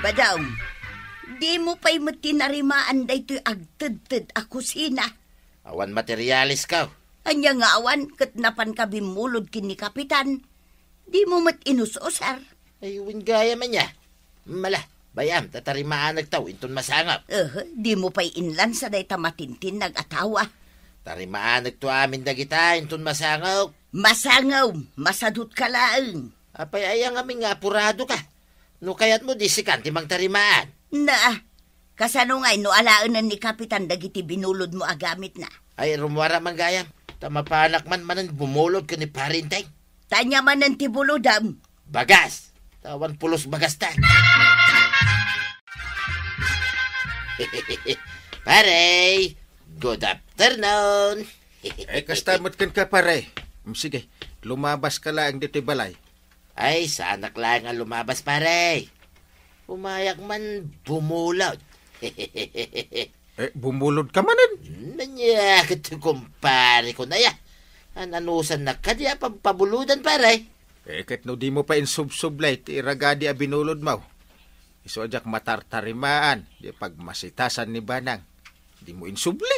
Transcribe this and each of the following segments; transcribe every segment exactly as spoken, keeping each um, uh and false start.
Badong, dimo pay met tinarimaan daytoy agtedted a kusina? Awan materialesko. Ania nga awan ket napanka bimmulod ken ni Kapitan? Dimo met inus-usar? Ay, wen gayam ania. Mala, bay-am, ta tarimaanekto inton masango. Eh, dimo pay inlansa dayta matintinnag a tawa? Tarimaanekto amin dagita inton masango. Masango, masadutka laeng. Apay aya ngamin nga apuradoka? No kayatmo, di sikan ti mangtarimaan. Na, kasano ngay no alaenen ni Kapitan dagiti binulodmo a gamitna? Ay, rummuar man gayam, ta mapanak man manen bumulod ken ni Pari Enteng. Ania manen ti bulodem? Bagas. Ta awan pulos bagastan. Pare, good afternoon. Eh, kasta met kenka, pare. Mm, sige, lumabaska laeng ditoy balay. Ay, saanak laeng a lumabas, pare. Umayak man bumulod. Eh, bumulodka manen? Hmm, ania ket, kumpare ko na ya. An-anusannak kadi a pagpabulodan, pare? Eh, ket no dimo pay insubsublay ti ragadi a binulodmo, isu a diak matartarimaan, di pagmasitasan ni Banang. Dimo insubli?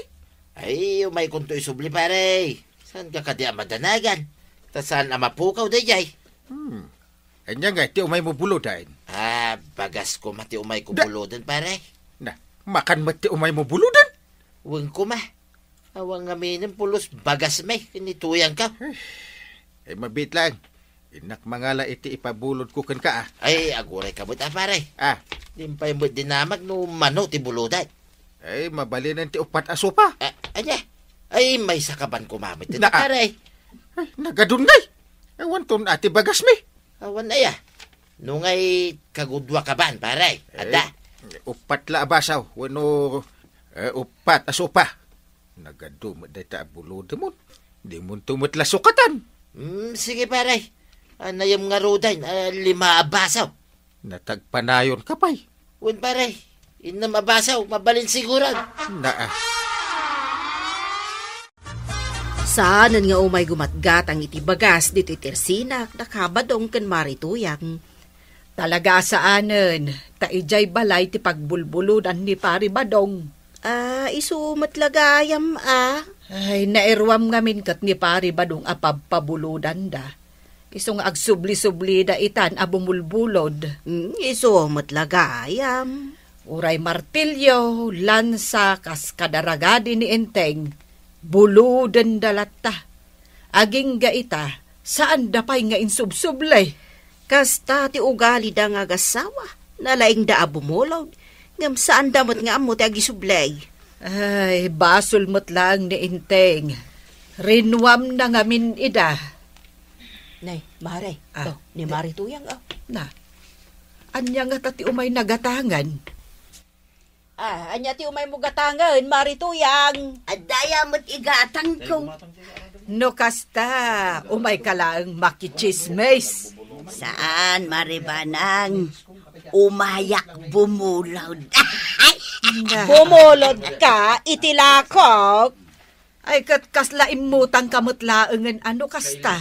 Ay, umaykonto isubli, pare. Saanka kadi a madanagan? Ta saan a mapukaw daydiay? Hmm. Ania ngay ti umaymo buloden? Ah, bagas koma ti umayko Da- buloden, pare. Na, makan met ti umaymo buloden? Wen koma. Awan ngaminen pulos bagasmi ken ni Tuyangko. Eh, mabiit laeng. Innak mangala iti ipabulodko kenka, ah. Ay, agurayka met, a, pare. Ah. Dinak pay met dinamag no mano ti buloden. Ay, mabalinen ti uppat a sopa. Ah, ania? Ay, maysaka ban koma met, Na- pare. Ay, nagadun ngay. Awanton a ti bagasmi. Awan aya. No ngay kagudua ka ban, pare. Adda. Eh, uppat la a baso. Wenno, eh, uppat a sopa. Nagadu met dayta a bulodemon. Dimonto met la sukatan. Mm, sige, pare. Anayem ngaruden, ah, lima a baso. Natagpanayonka pay. Wen, pare. Innem a baso, mabalin siguran. Naa. Saanen nga umay gumatgatang iti bagas ditoy tersinak da Ka Badong ken Mari Tuyang. Talaga a saanen, ta idiay balay ti pagbulbulodan ni Pari Badong. Ah, isu met la gayam, ah. Ay, nairuam ngamin ket ni Pari Badong a pabpabulodanda. Isu nga agsubli-sublida itan a bumulbulod. Hmm, isu met la gayam. Uray martilyo, lansa, kas kadaragadi ni Enteng, bulodenda latta. Agingga ita, saanda pay nga insubsubli. Kasta ti ugalida nga agassawa, nalaingda a bumulod, ngem saanda met nga ammo ti agisubli. Ay, basol met laeng ni Enteng. Rinuamna ngamin ida. Nay, Mare, Ah, to, ni di- Mari Tuyang, oh. Na, ania ngata ti umayna gatangen? Ah, ania ti umaymo gatangen, Mari Tuyang? Adda aya met igatangko. No kasta, umayka laeng makitsismis. Saan, Mari Banang. Umayak bumulod. Na. Bumulod ka iti lakok? Ay, ket kasla immutangka met laengen a no kasta.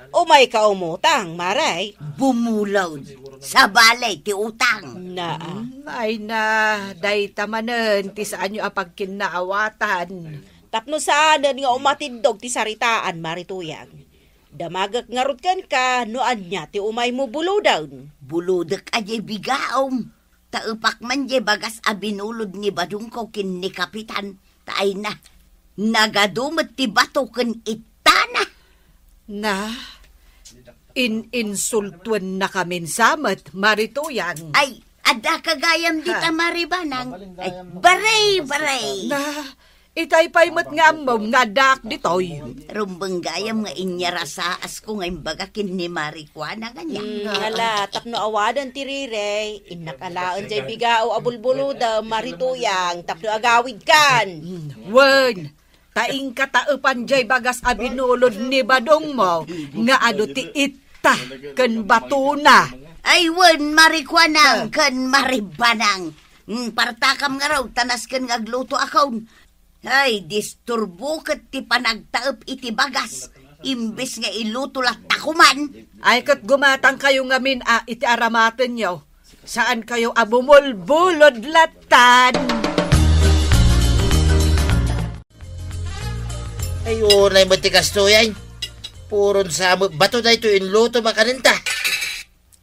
Umayka umutang, Mare. Bumulod. Sabali ti utang. Naa. Hmm, ay na, dayta manen ti saanyo a pagkinnaawatan. Tapno saanen nga umatiddog ti saritaan, Mari Tuyang. Damagek ngarud kenka no ania ti umaymo buloden. Bulodek a diay bigaom. Ta epak man diay bagas a binulod ni Badongko ken ni Kapitan, ta ay na, nagadu met ti bato ken ittana. Na, in-insultuennakamin sa met, Mari Tuyang. Ay, adda ka gayam dita, Ha? Mari Banang. Ay, baray, baray. Na, itay pay met nga ammom nga addaak ditoy. Rumbeng gayam nga inyarasaas ko nga imbaga ken ni Mari Kuana nga niya. Hmm, ngala, tapno awadan ti rirey, innak alaen jay bigao a bulbulodem, Mari Tuyang, tapno agawidkan. Hmm, wen, ta inka taepan jay bagas a binulod ni badongmo nga adu ti itta ken batona. Ay, wen, Mari Kuanang Ah. ken Mari Banang. Hmm, partakam ngarud, ta nasken nga agluto akon. Ay, disturbo ket ti panagtaep iti bagas, imbes nga iluto latta koman. Ay, ket gumatangkayo ngamin a iti aramatenyo. Saan kayo a bumulbulod latan? Ay, unay mo ti kastoy ay. Puron sa mo, bato na ito inluto makanenta.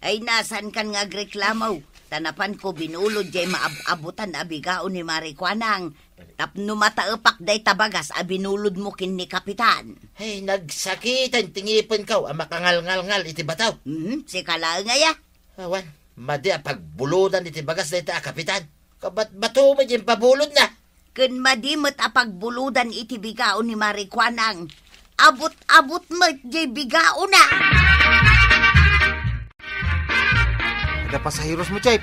Ay, nasan kan nga agreklamo? Tanapan ko binulod jay maab-abutan a bigao ni Mari Kuanang. Tapno mataepak day tabagas a binulod mo kin ni Kapitan. Ay, nagsakitan ti ngipen kaw a makangalngalngal iti bataw. Mhm, sika laeng aya. Awan, madi a pagbulodan iti bagas dayta a kapitan. Kabatbato met diay pabulodna. Ken madi met a pagbulodan iti bigao ni Mari Kuanang. Abut-abut met diay bigaona. Ada pasaheros mo, Chef?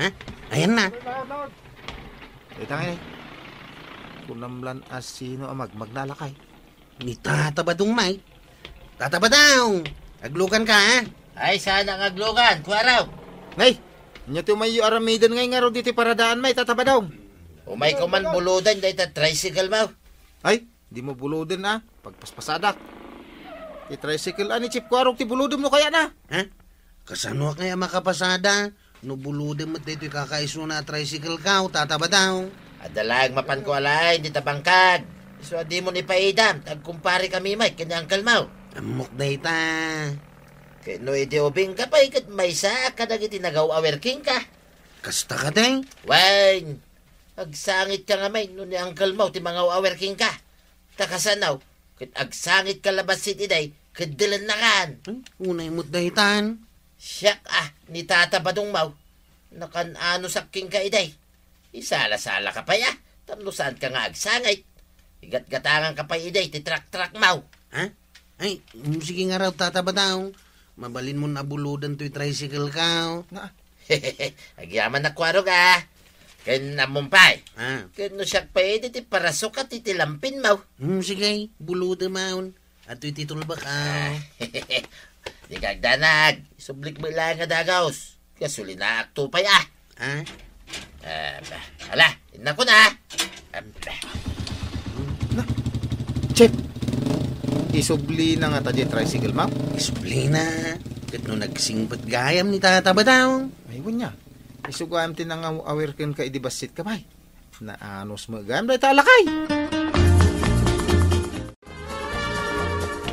Ha? Ayan na. Ita nga eh. Kunam lan asino a magmagna a lakay. Ni Tata Badong, Mike. Tata Badong! Aglugan ka, ha? Ay, sana nga aglugan, kuaraw. Nay, anya ti umayyo aramiden ngay ngarud iti paradaan, may, Tata Badong? Umay ko man buludan dayta tricycle mo. Ay, di mo buludan, ah. Pagpaspasadak. Ti tricycle, ah, ni Chief Kuarog ti buludem no kaya na. Ha? Kasanoak ngay a makapasada? No bulodem met daytoy kakaisuna a tricycle kaw, Tata Badong. Adda laeng mapanko alaen dita bangkag. Isu a dimon ipaidam, ta agkumpare kami met ken ni Uncle Mau. Ammok dayta. Ket no idi ubing ka pay ket maysaak kadagiti nagaw-awer kenka. Kasta kadi? Wen, agsangit ka nga met no ni Uncle Mau ti mangaw-awer kenka. Ta kasano, ket agsangit ka labasit iday, ket dilennakan. Hmm, unay met daytan. Siak a, ni Tata Badong Mau, nakan-anosak kenka iday. Isala-sala ka pay a, tapno saan ka nga agsangit. Igatgatangan ka pay iday ti trak-trak mo. Ha? Ay, mm, sige nga raw, Tata Badong. Mabalin mon a buludan toy tricycle kaw. Na, Agyaman a kuarog a. Ken ammom pay. Ah. Ken no siak pay idi ti parasukat iti lampin mo. Hmm, sige, buluda maon. Atoy ti tulbak, ah. Di ka agdanag. Isublik mo laeng a dagaos. Gasolinaak to pay, ah. Ah? Ah, ba, ala, innako na. Ah, ba. Na, Chef, isublina ngata diay tricycle mo? Isublina. Ket no nagsingpet gayam ni Tata Badong. Ay, wen niya. Isu gayam ti nangaw-awer kenka idi bassit ka, bay. Naanos met gayam dayta a lakay.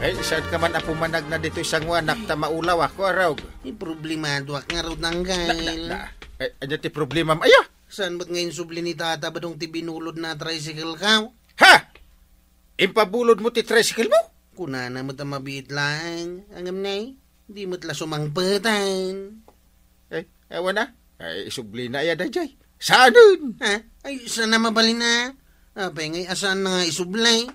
Ay, saan ka man a pumanagna ditoy sanguanak ta maulaw ako, arog? Ti problemadoak ngarud, Uncle. Na, na, na. Ay, ania ti problemam? Aya! Saan met nga insubli ni Tata Badong ti binulodna a tricycle kaw? Ha? Impabulod mo ti tricycle mo? Kunana met a mabiit laeng, ngem nay, di met la sumangpeten. Eh, awan a. Ay, isublina aya daydiay. Saanen? Ha? Ay, saan a mabalin a? Apay ngay a saan nga isubli?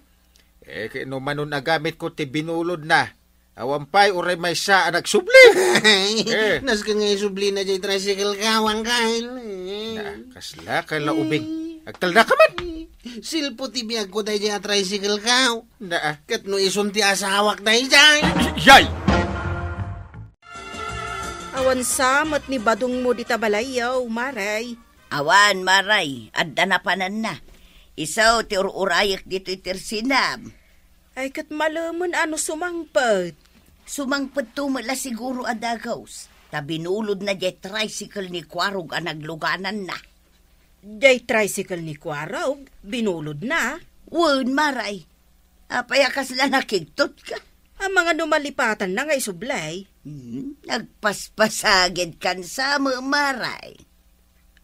Eh, ket no manon a gamitko ti binulodna, awan pay uray maysa a nagsubli. Eh. Nasken nga isublina diay tricycle kaw, Uncle. Eh. Na, kasla ka la ubing. Agtalna ka man. Silpo ti biagko daydiay a tricycle kaw. Na, ah. Ket no isun ti asawak daydiay. Yay! Awan sa met ni badongmo dita balayyo, Mare. Awan, Mare, adda napananna. Isu ti ur-urayek ditoy tersinam. Ay, ket malemen a no sumangpet. Sumangpetto met la siguro a dagaos, ta binulodna diay tricycle ni Kuarog a naglugananna. Diay tricycle ni Kuarog, binulodna? Wen, Mare. Apay a kasla nakigtotka? Amangan no malipatanna nga isubli. Hmm, nagpaspasagid kan sa, Mare.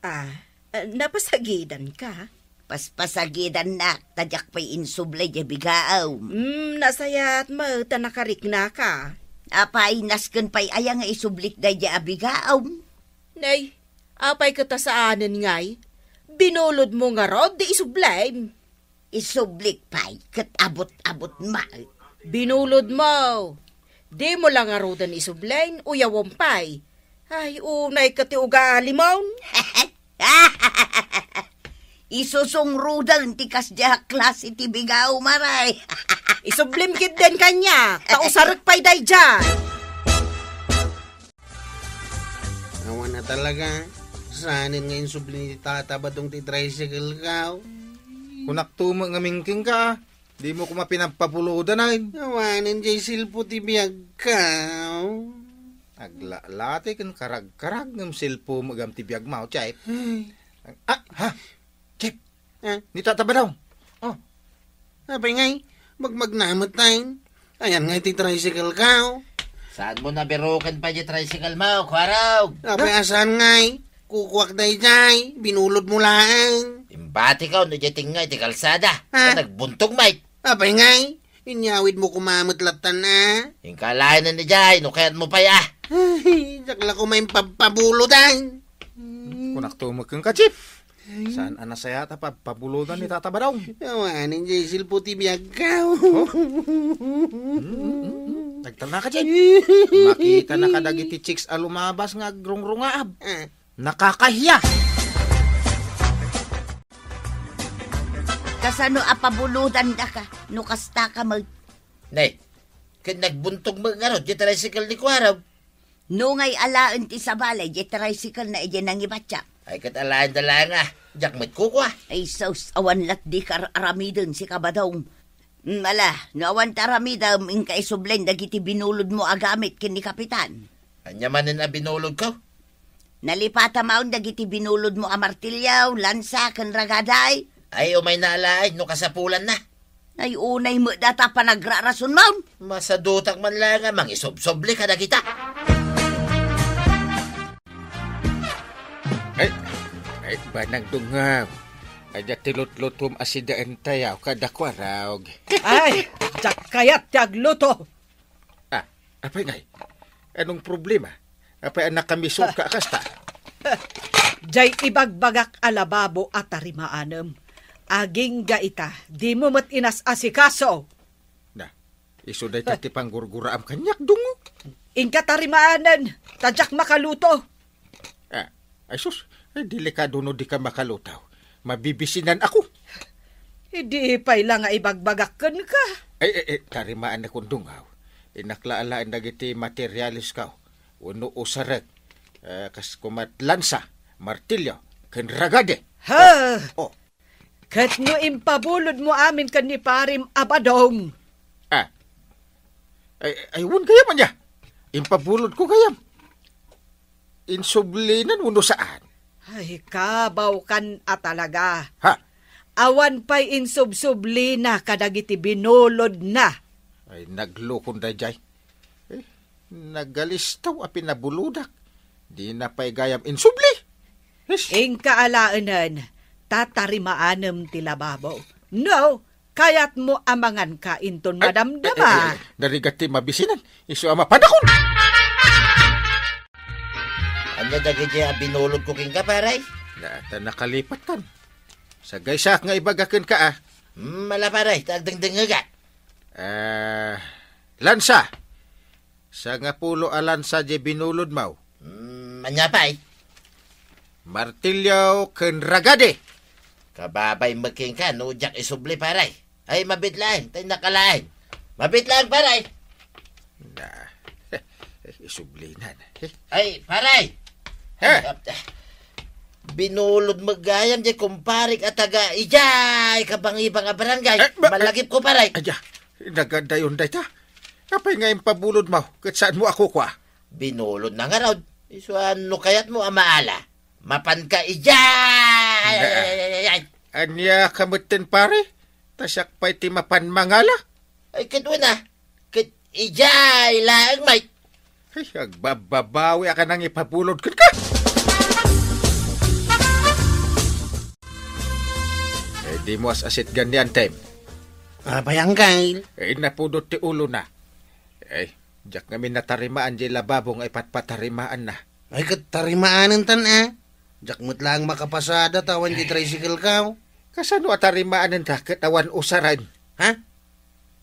Ah, eh, napasagidanka? Paspasagidannak, ta diak pay insubli diay bigaom. Hmm, nasayaat met ta nakariknaka. Apay, nasken pay aya nga isublik daydiay a bigaom? Nay, apay ket a saanen ngay? Binulodmo ngarud ti isublim. Isublik pay ket abut-abut met. Binulodmo. Dimo la ngaruden isublin, uyawem pay. Ay, unay ket ti ugalimon. Isusungruden ti kasdiay a klase ti bigaom, Mare. Isublim ketdin kaniak, ta usarek pay daydiay. Awan a talaga. Saanen nga insubli ni Tata Badong ti tricycle kaw? Kunak to met ngamin kenka, ah. Dimo koma pinapapulodan, ay. Awanen diay silpo ti biag kaw. Aglalati ken karagkarag ngem cellphone met gayam ti biagmo, Chip. Ay. Ah, ha? Chip. Ah? Ni Tata Badong. Oh. Apay ngay? Magmagna met tayo. Ayan ngay ti tricycle ko. Saanmo nabiruken pay ti tricycle mo, Kuarog? Apay a saan ngay? Kukuak daydiay, binulodmo laeng. Imbatiko no idiay tengnga iti kalsada. Ah? Ta nagbuntog met. Apay ngay? Inyawidmo koma met lattan a. Inka alaen idiay, no kayatmo pay a. Ay, diak la koma impabpabulodan. Kunakto met kenka, Chip. Saan a nasayaat a pabpabulodan ni Tata Badong? Awanen diay cellphone ti biagko. Oh? Mm, mm, mm. Nagtalna ka, Chip. Makita na kadagiti chicks a lumabas nga agrungrungaab. Ah. Nakakahiya! Kasano a pabulodandaka no kasta ka met? Ne, ket nagbuntog met ngarud ti tricycle ni Kuarog. No ngay alaen ti sabali, diay tricycle na idiay nangibatiak. Ay, ket alaenda laeng a, diak met kukua. Ay, sus, awan lat di kar-aramiden, sika Badong. Mm, ala, no awan ti aramidem, inka isublen dagiti binulodmo a gamit ken ni Kapitan. Ania manen a binulodko? Nalipata maon dagiti binulodmo a martilyo, lansa, ken ragada. Ay, umayna alaen no kasapulanna. Ay, unay met data panagrarason maon. Masadutak man laeng a mangisubsubli kadagita. Ay, ay, banag dungaw. Adda ti lutlutom a sidaentayaw kada Kuarog. Ay, diak kayat ti agluto. Ah, apay ngay? Anong problema? Apay a nakamisurka a kasta? Diay ibagbagak a lababo a tarimaanem. Agingga ita, dimo met inas-asikaso. Na, isu dayta ti panggurguraam kaniak, dungo. Inka tarimaanen, ta diak makaluto. Ah, ay sus, ay delikado no dika makaluto. Mabibisinan ako. Idi pay la nga ibagbagak kenka. Ay, ay, ay, tarimaannakon dungaw. Innak la alaen dagiti materialesko wenno usarek. Eh, kas kumat lansa, martilyo, ken ragade. Ha! Oh, oh. Ket no impabulodmo amin ken ni Parim a Badong? Ah. Ay, ay, wen gayam ania? Impabulodko gayam. Insublinan wenno saan? Ay, kabawkan a talaga. Ha? Awan pay insubsublina kadagiti binulodna. Ay, naglukon daydiay. Eh, nagalistaw a pinabulodak. Dina pay gayam insubli. Ish. Inka alaenen, ta tarimaanem ti lababo. No, kayatmo a manganka inton madamdama. Ay, ay, ay, ay, narigat ti mabisinan. Isu a mapadakon. Ania dagiti a binulodko kenka, pare? Na, ta nakalipatkan. Sagaysaak nga ibaga kenka, ah. Hmm, ala, pare, ta agdengdengngegak. Ah, lansa. Sangapulo a lansa diay binulodmo. Hmm, ania pay? Martilyo ken ragade. Kababay met kenka no diak isubli, pare. Ay, mabiit laeng, ta innak alaen. Mabiit laeng, pare. Na, isublinan. Ay, pare. He? Binulod met gayam diay kumparik a taga idiay kabangibang a barangay. Eh, ba-, Malagipko, pare. Aya, nagadayon dayta. Apay nga impabulodmo, ket saanmo a kukua? Binulodna ngarud. Isu a no kayatmo a maala, mapanka idiay. Nga. Ay, ay, ay, ay, ay. Ania ka metten, pare? Ta siak pay ti mapan mangala? Ay, ket una, ket idiay laeng met. Ay, agbabbabawiak a nangipabulod kenka. Eh, dimo as-asitgan ni Antem. Apay, Angkel? Eh, napudot ti ulona. Eh, diak ngamin natarimaan diay lababo nga ipatpatarimaanna. Ay, ket tarimaanentan a. Diak met laeng makapasada ta awan diay tricycle ko. Kasano a tarimaanenta ket awan usaren? Ha?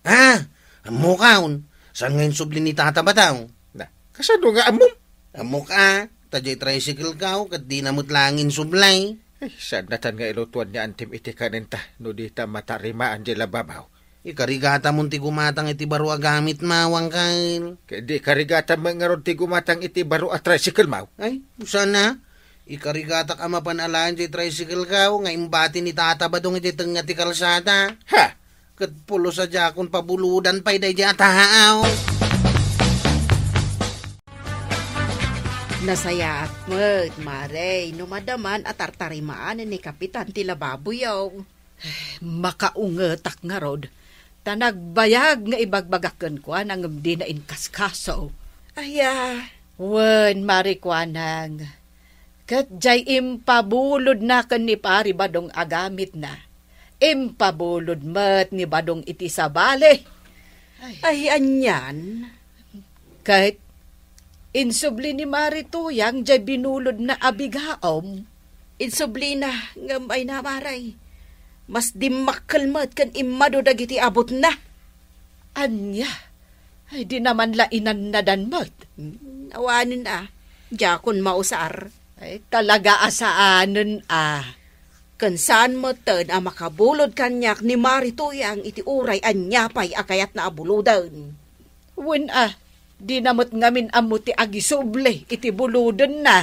Ah, ammokon. Saan nga insubli ni Tata Badong? Na, kasano nga ammom? Ammok a, ta diay tricycle ko, ket dina met laeng insubli. Ay, saannatan nga ilutuan ni Antem iti kanenta no dita matarimaan diay lababo. Ikarigatamon ti gumatang iti baro a gamitmo, Angkel. Ket di ikarigatam met ngarud ti gumatang iti baro a tricycle mo? Ay, saan a? Ikarigatak a mapan alaen diay tricycle ko nga imbati ni Tata Badong iti tengnga ti kalsada. Ha? Ket pulos a diakon pabulodan pay daydiay a tao. Nasayaat met, Mare, no madaman a tartarimaan ni Kapitan ti lababoyo. Makaungetak ngarud, ta nagbayag nga ibagbagak kenkuana ngem dina inkaskaso. Aya, wen, Mare Kuanang, ket jay impabulodna ken ni Pari Badong a gamitna. Impabulod met ni Badong iti sabali. Ay, anian? Ket insubli ni Mari Tuyang jay binulodna a bigaom. Insublina, ngem ay na, Mare. Mas dimmakkel met ken immadu dagiti abutna. Ania? Ay, di naman la inannadan met. Hmm, awanen a. Diakon mausar. Ay, talaga a saanen a. Ken saan metten a makabulod kaniak ni Mari Tuyang iti uray ania pay a kayatna a buloden. Wen a, di na met ngamin ammo ti agisubli iti bulodenna.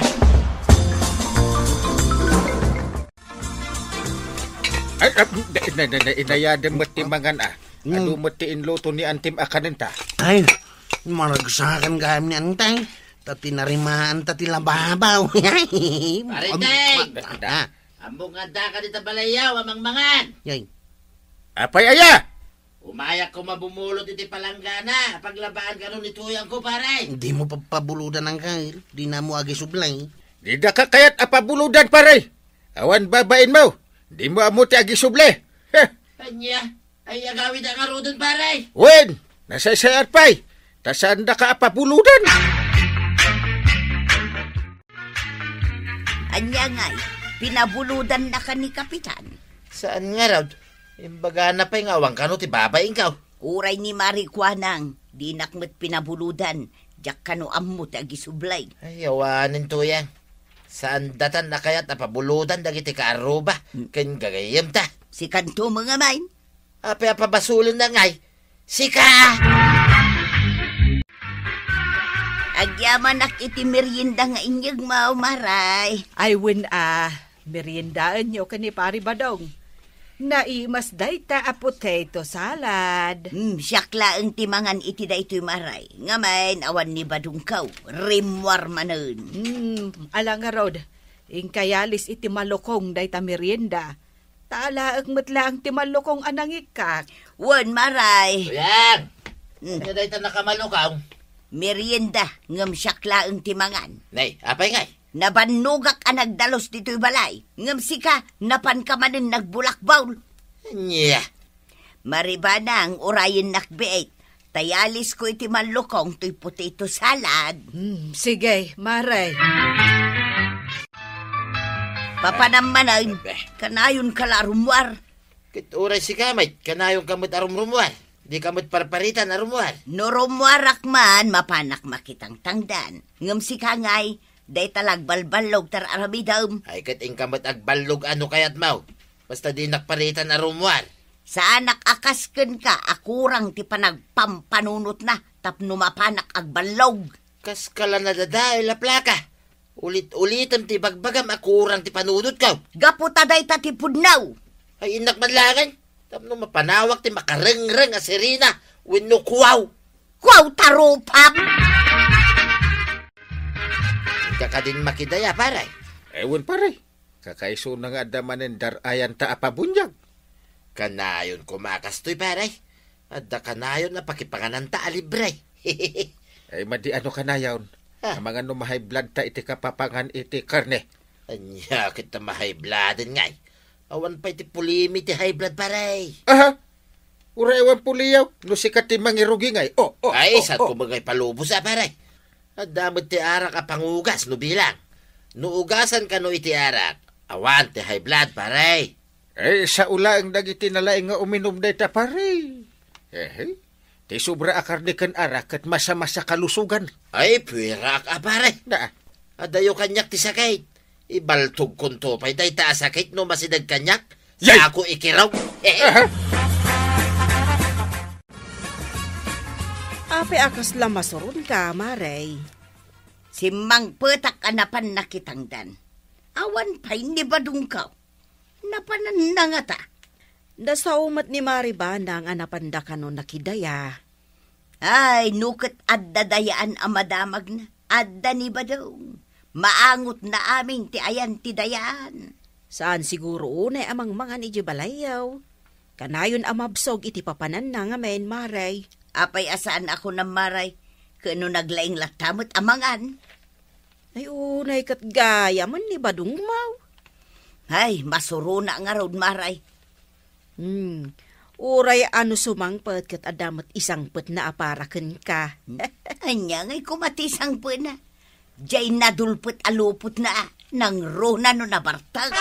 Ay, ah, na, na, na, na, inayadem met ti mangan, ah. Mm. Adu met ti inluto ni Antim a kanenta. Ay, maragsakan gayam ni Antay. Ta tinarimaan ta ti lababaw. Pare Tay! Ah, ah. Ammok nga adda ka dita balayaw a mangmangan. Yay. Apay aya? Umayak ko mabumulot iti palanggana, paglabaan kano ni Tuyang ko, pare. Di mo papabulodan ang kail, di na mo agisublay. Di da ka kayat a pabulodan, pare. Awan babain mo, di mo ammo ti agisubli. Heh. Anya, ay agawid a ngaruden, pare. Wen, nasaysayaat pay, ta saan da ka a pabulodan. Anya ngay, pinabulodan na ka ni Kapitan? Saan nga raw? Imbagana pay nga awan kano ti babaing kaw. Uray ni Mari Kuanang, dinak met pinabulodan, diak kano ammo ti agisublay. Ay, awanen Tuyang. Saan datan a kayat a pabulodan dagiti kaarruba, hmm, ken gagayyemta. Sikanto met ngamin. Apay a pabasolen na ngay? Sika! Agyamanak iti merienda nga inyegmo, Maray. Ay, wen a, meriendaenyo ken ni Pari Badong. Naimas dayta a potato salad. Hmm, siak laeng ti mangan iti daytoy, Maray. Ngamin, awan ni Badongko. Rimmuar manen. Hmm, ala ngarud. Inka yalis iti malukong dayta merienda. Ta alaek met laeng ti malukong a nangikkak. Wen, Maray. Tuyang! Hmm. Ania dayta nakamalukong? Merienda, ngem siak laeng ti mangan. Nay, apay ngay? Nabannogak a nagdalus ditoy balay, ngem sika, napanka manen nagbulakbol. Ania? Maribanang, urayennak biit. Ta yalisko iti malukong toy potato salad. Hmm, sige, Maray. Papanam manen, eh, kanayonka la a rummuar. Ket uray sika met, kanayonka met a rumrummuar. Dika met parparitan a rummuar. No rummuarak man, mapanak makitangtangdan. Ngem sika ngay, dayta la agbalballog ti ar-aramidem. Ay, ket inka met agballog a no kayatmo. Basta dinak paritan a rummuar. Saanak a kas kenka a kurang ti panagpampanunotna tapno mapanak agballog. Kaska la nadadael a plaka. Ulit-ulitem ti ibagbagam a kurang ti panunotko. Gapu ta dayta ti pudno. Ay, innak man laengen. Tapno mapanawak ti makarengreng a sirena wenno kuaw. Kuaw ta rupam! Inka kadin makidaya, pare? Ewan, pare. Kakaisuna nga adda manen dar-ayanta a pabuniag. Kanayon koma a kastoy, pare. Adda kanayon a pakipangananta a libre. Ay, madi ano kanayon? Ah. Amangan no ma-high blood ta iti kapapangan iti karne. Ania ket ta ma-high blooden ngay? Awan pay ti pulimi ti high blood, pare. Aha! Uray awan puliyaw, no sika ti mangirugi ngay. Oh, oh, ay, oh, saan oh. Ko magay palubos, ah, pare? Adda met ti arak a pangugas no bilang. No ugasan kano iti arak, awan ti high blood, pare. Eh, sao laeng dagiti nalaing nga uminum dayta, pare. Ehe. Ti sobra a karne ken arak ket masamasa kalusogan. Ay, puweraak a, pare. Na. Adayo kaniak ti sakit. Ibaltogkonto pay dayta a sakit no masideg kaniak. Yay! Ako ikiraw. Aha. Apay a kasla masuronka, Mare? Simmangpetak a napan nakitangdan. Awan pay ni Badongko. Napanan na ngata. Nasao met ni Mari Banang a napanda kano nakidaya. Ay, no ket adda dayaan a madamagna, adda ni Badong. Maangotna amin ti ayan ti dayan. Saan siguro unay a mangmangan idiay balayyo. Kanayon a mabsog iti papananna ngamin, Mare. Apay a saan a kunam, Mare? Ket no naglaing latta met a mangan? Ay, unay ket gayamen ni Badong, maw. Ay, masurona ngarud, Mare. Hmm. Uray a no sumangpet ket adda met isangpetna a para kenka. Ania ngay koma ti sangpetna? Diay nadulpet a lupotna, nangruna no nabartek.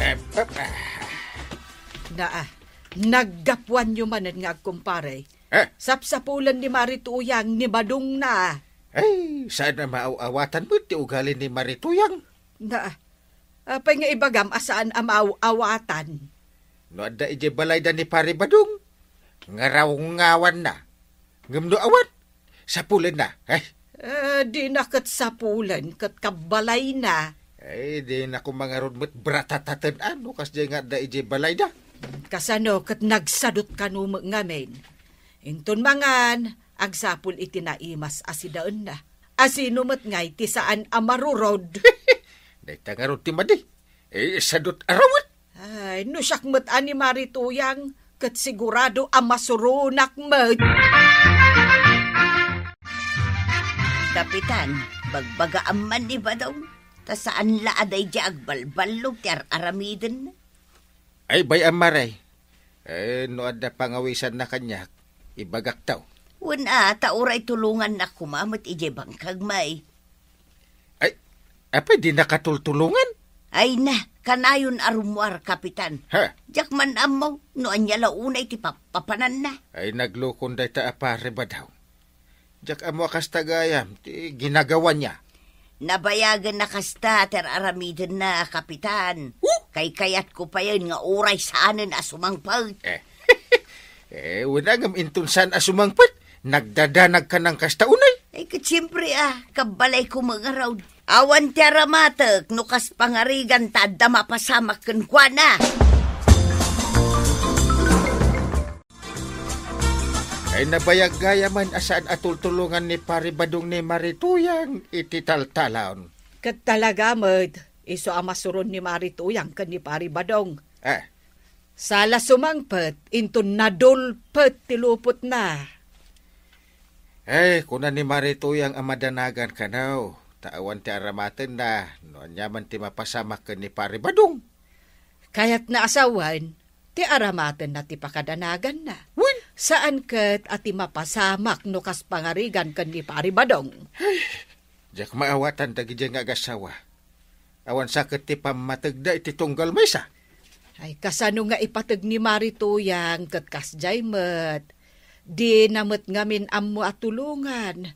Ep, ep, ah. Naa, naggapuanyo manen nga agkumpare. Eh? Sapsapulen ni Mari Tuyang ni Badongna. Ay, saan a maaw-awatan met ti ugali ni Mari Tuyang? Naa, apay nga ibagam a saan a maaw-awatan? No adda idiay balayda ni Pari Badong, ngarawngawanna. Ngem no awan, sapulenna. Ay. Eh, dina ket sapulen ket kabbalayna. Ay, dina koma ngarud met bratataten, a, no kasdiay nga adda idiay balayda. Kasano ket nagsadut kano met ngamin? Inton mangan, agsapul iti naimas a sidaenna. Asino met ngay ti saan a marurod? Dayta ngarud ti madi. Eh, sadut a rawet. Ay, no siak met a ni Mari Tuyang, ket sigurado a masuronak met. Kapitan, bagbagaam man ni Badong, ta saan la a daydiay agbalballog ti ar-aramiden. Ay, bay-am, Mare. Eh, no adda pangawisanna kaniak, ibagakto. Wen a, ta uray tulongannak koma met idiay bangkag, may. Ay, apay di nakatultulongan? Ay na, kanayon a rummuar, Kapitan. Ha? Diak man ammo no ania la unay ti papapananna. Ay, naglukon dayta a Pare Badong. Diak ammo a kasta gayam ti ginagawana. Nabayagen na kasta ti ar-aramidenna, Kapitan. Huh? Kaykayatko payen nga uray saanen a sumangpet. Eh. Eh, wen a ngem inton saan a sumangpet, nagdadanag ka nang kasta unay? Ay, ket siempre, ah, kabbalayko met ngarud. Awan ti aramatek no kas pangarigan ta adda mapasamak kenkuana. Ay, nabayag gayamen a saan a tultulongan ni Pari Badong ni Mari Tuyang iti taltalon. Ket talaga met, isu a masuron ni Mari Tuyang ken ni Pari Badong. Ah. Saan la sumangpet, inton nadulpet ti lupotna. Ay, kuna ni Mari Tuyang a madanagan kano, ta awan ti aramatenna, no aniaman ti mapasamak ken ni Pari Badong. Kayatna a sawen, ti aramatenna ti pakadanaganna. Wen? Saan ket a ti mapasamak no kas pangarigan ken ni Pari Badong. Ay, diak maawatan dagidiay nga agassawa. Awan sa ket ti pammategda iti tunggal maysa. Ay, kasano nga ipateg ni Mari Tuyang ket kasdiay met. Dina met ngamin ammo a tulongan.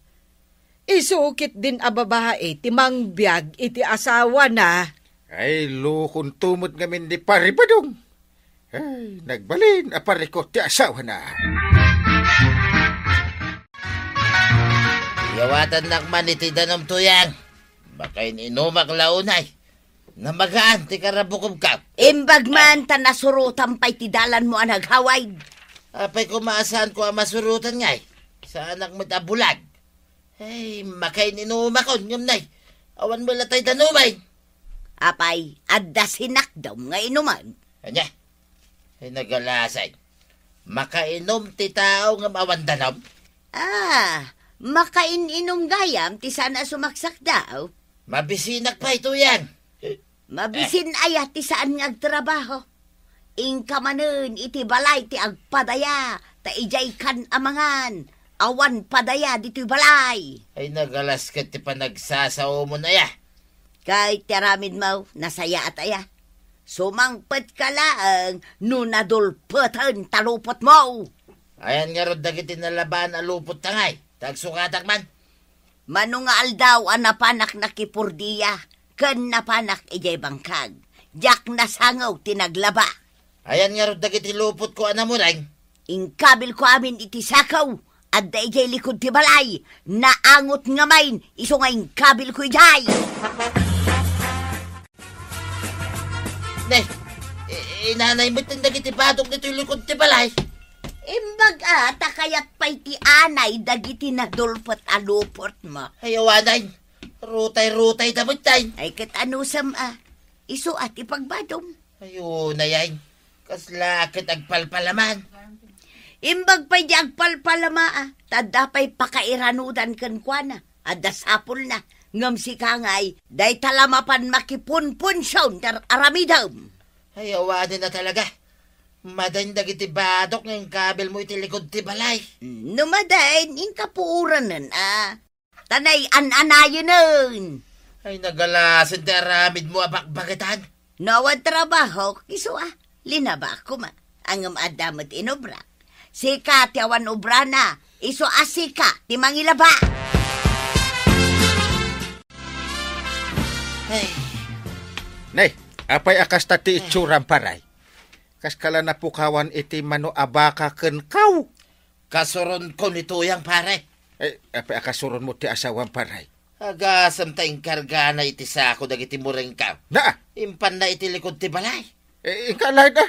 Isu ketdin a babai ti mangbiag iti asawana. Ay, lukonto met ngamin ni Pari Badong. Ay, nagbalin a parikot ti asawana. Iyawatannak man iti danom, Tuyang. Makain-inumak la unay. Namagaan ti karabukobkab. Imbag man ta nasurotan pay ti dalanmo a naghawaid. Apay koma a saanko a masurotan ngay? Saanak met a bulag. Ay, makain-inumakon, ngem nay, awan met la tay danumen. Apay, adda sinakdom nga inuman. Ania? Ay, nagalasan. Makainom ti tao ngem awan danom? Ah, makain-inom gayam ti saan a sumaksakdaw. Mabisinak pay, Tuyang. Mabisin aya ti saan nga agtrabaho. Inka manen iti balay ti agpadaya, ta idiay kan a mangan, awan padaya ditoy balay. Ay, nagalas ket ti panagsasaomon aya. Kay ti aramidmo, nasayaat aya. Sumangpet ka laeng no nadulpeten ta lupotmo. Ayan ngarud dagiti nalabaan a lupot ta ngay, ta agsukatak man. Mano nga aldaw a napanak nakipordia ken napanak idiay bangkag. Diak nasangew ti naglaba. Ayan ngarud dagiti lupotko a namureng? Inkabilko amin iti sako, adda idiay likod ti balay. Naangot ngamin, isu nga inkabilko idiay. Ne, i-, inanay met dagiti batok ditoy likod ti balay. Imbag a, ta kayat pay ti anay dagiti nadulpet a lupotmo. Ay, awanen. Rutay-rutay da met, tay. Ay, ket anusem a. Isu a ti pagbadom. Ay, unay, ay. Kasla ket agpalpalama. Imbag pay di agpalpalama, a. Ta adda pay pakairanudan kenkuana. Adda sapulna. Ngem sika ngay, dayta la mapan makipunpunsion ti ar-, aramidem. Ay, awanen a talaga. Madain dagiti badok nga inkabilmo iti likod ti balay. Mm, no madain, inka puoranen, a. Ta nay-an-anayenen. Ay, nagalasen ti aramidmo a bakbaketan. No awan trabahok, isu a, linabak koma. Ngem adda met inobrak. Sika ti awan obrana, isu a sika ti mangilaba. Ay. Nay, apay a kasta ti itsuram, paray? Kaskala napukawan iti mano a baka ken kaw. Kasuronko ni Tuyang, pare. Eh, apay a kasuronmo ti asawam, pare? Agasem ta inkargana iti sako dagiti murengko. Naa! Impanna iti likod ti balay. Eh, inka alaen, a.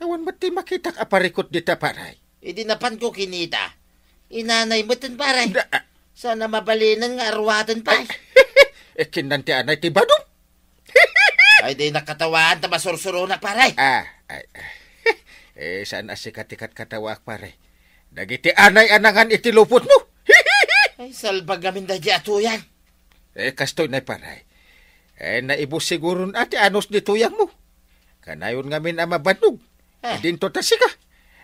Awan met ti makitak a parikut dita, pare. Idi napanko kinita, inanay metten, pare. Naa! Saan a mabalinen nga aruaten pay. Ay, eh, kinnan ti anay ti badom. Ay, dinak katawaan ta masursuronak, pare. Ah, ay, ay. Eh, saan a sika ti katkatawaak, pare? Dagiti anay a nangan iti lupotmo. Ay, salbag ngamin daydi a Tuyang. Eh, kastoy nay, pare. Eh, naibus siguron a ti anus ni Tuyangmo. Kanayon ngamin a mabannog. Ah. Idinto ta sika.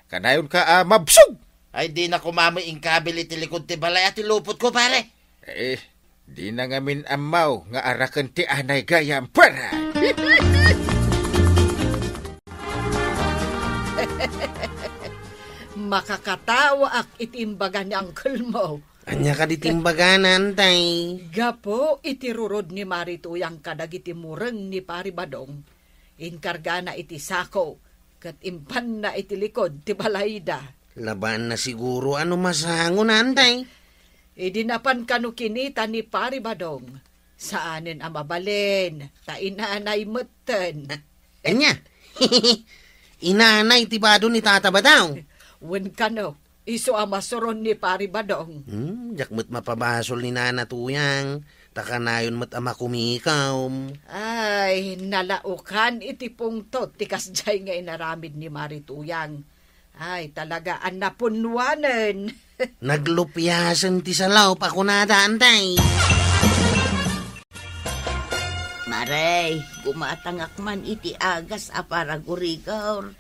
Kanayonka a mabsog. Ay, dinak koma met inkabil iti likod ti balay a ti lupotko, pare. Eh, dina ngamin ammo nga araken ti anay gayam, pare. Makakatawaak iti imbaga ni uncle mo. Ania kadi ti imbagana, Antay? Gapu iti rurod ni Mari Tuyang kadagiti mureng ni Pari Badong, inkargana iti sako ket impanna iti likod ti balayda. Labaanna siguro a no masangon, Antay. Idi napan kano kinita ni Pari Badong, saanen a mabalin, ta inanay metten. Ania? Inanay ti bado ni Tata Badong? Wen kano, isu a masuron ni Pari Badong. Hmm, diak met mapabasol ni Nana Tuyang, ta kanayon met a makumikom. Ay, nalaokan iti pungtot ti kasdiay nga inaramid ni Mari Tuyang. Ay, talaga a napunnuanen. Naglupiasen ti salaop a kunada, Antay. Mare, gumatangak man iti agas a para gurigor.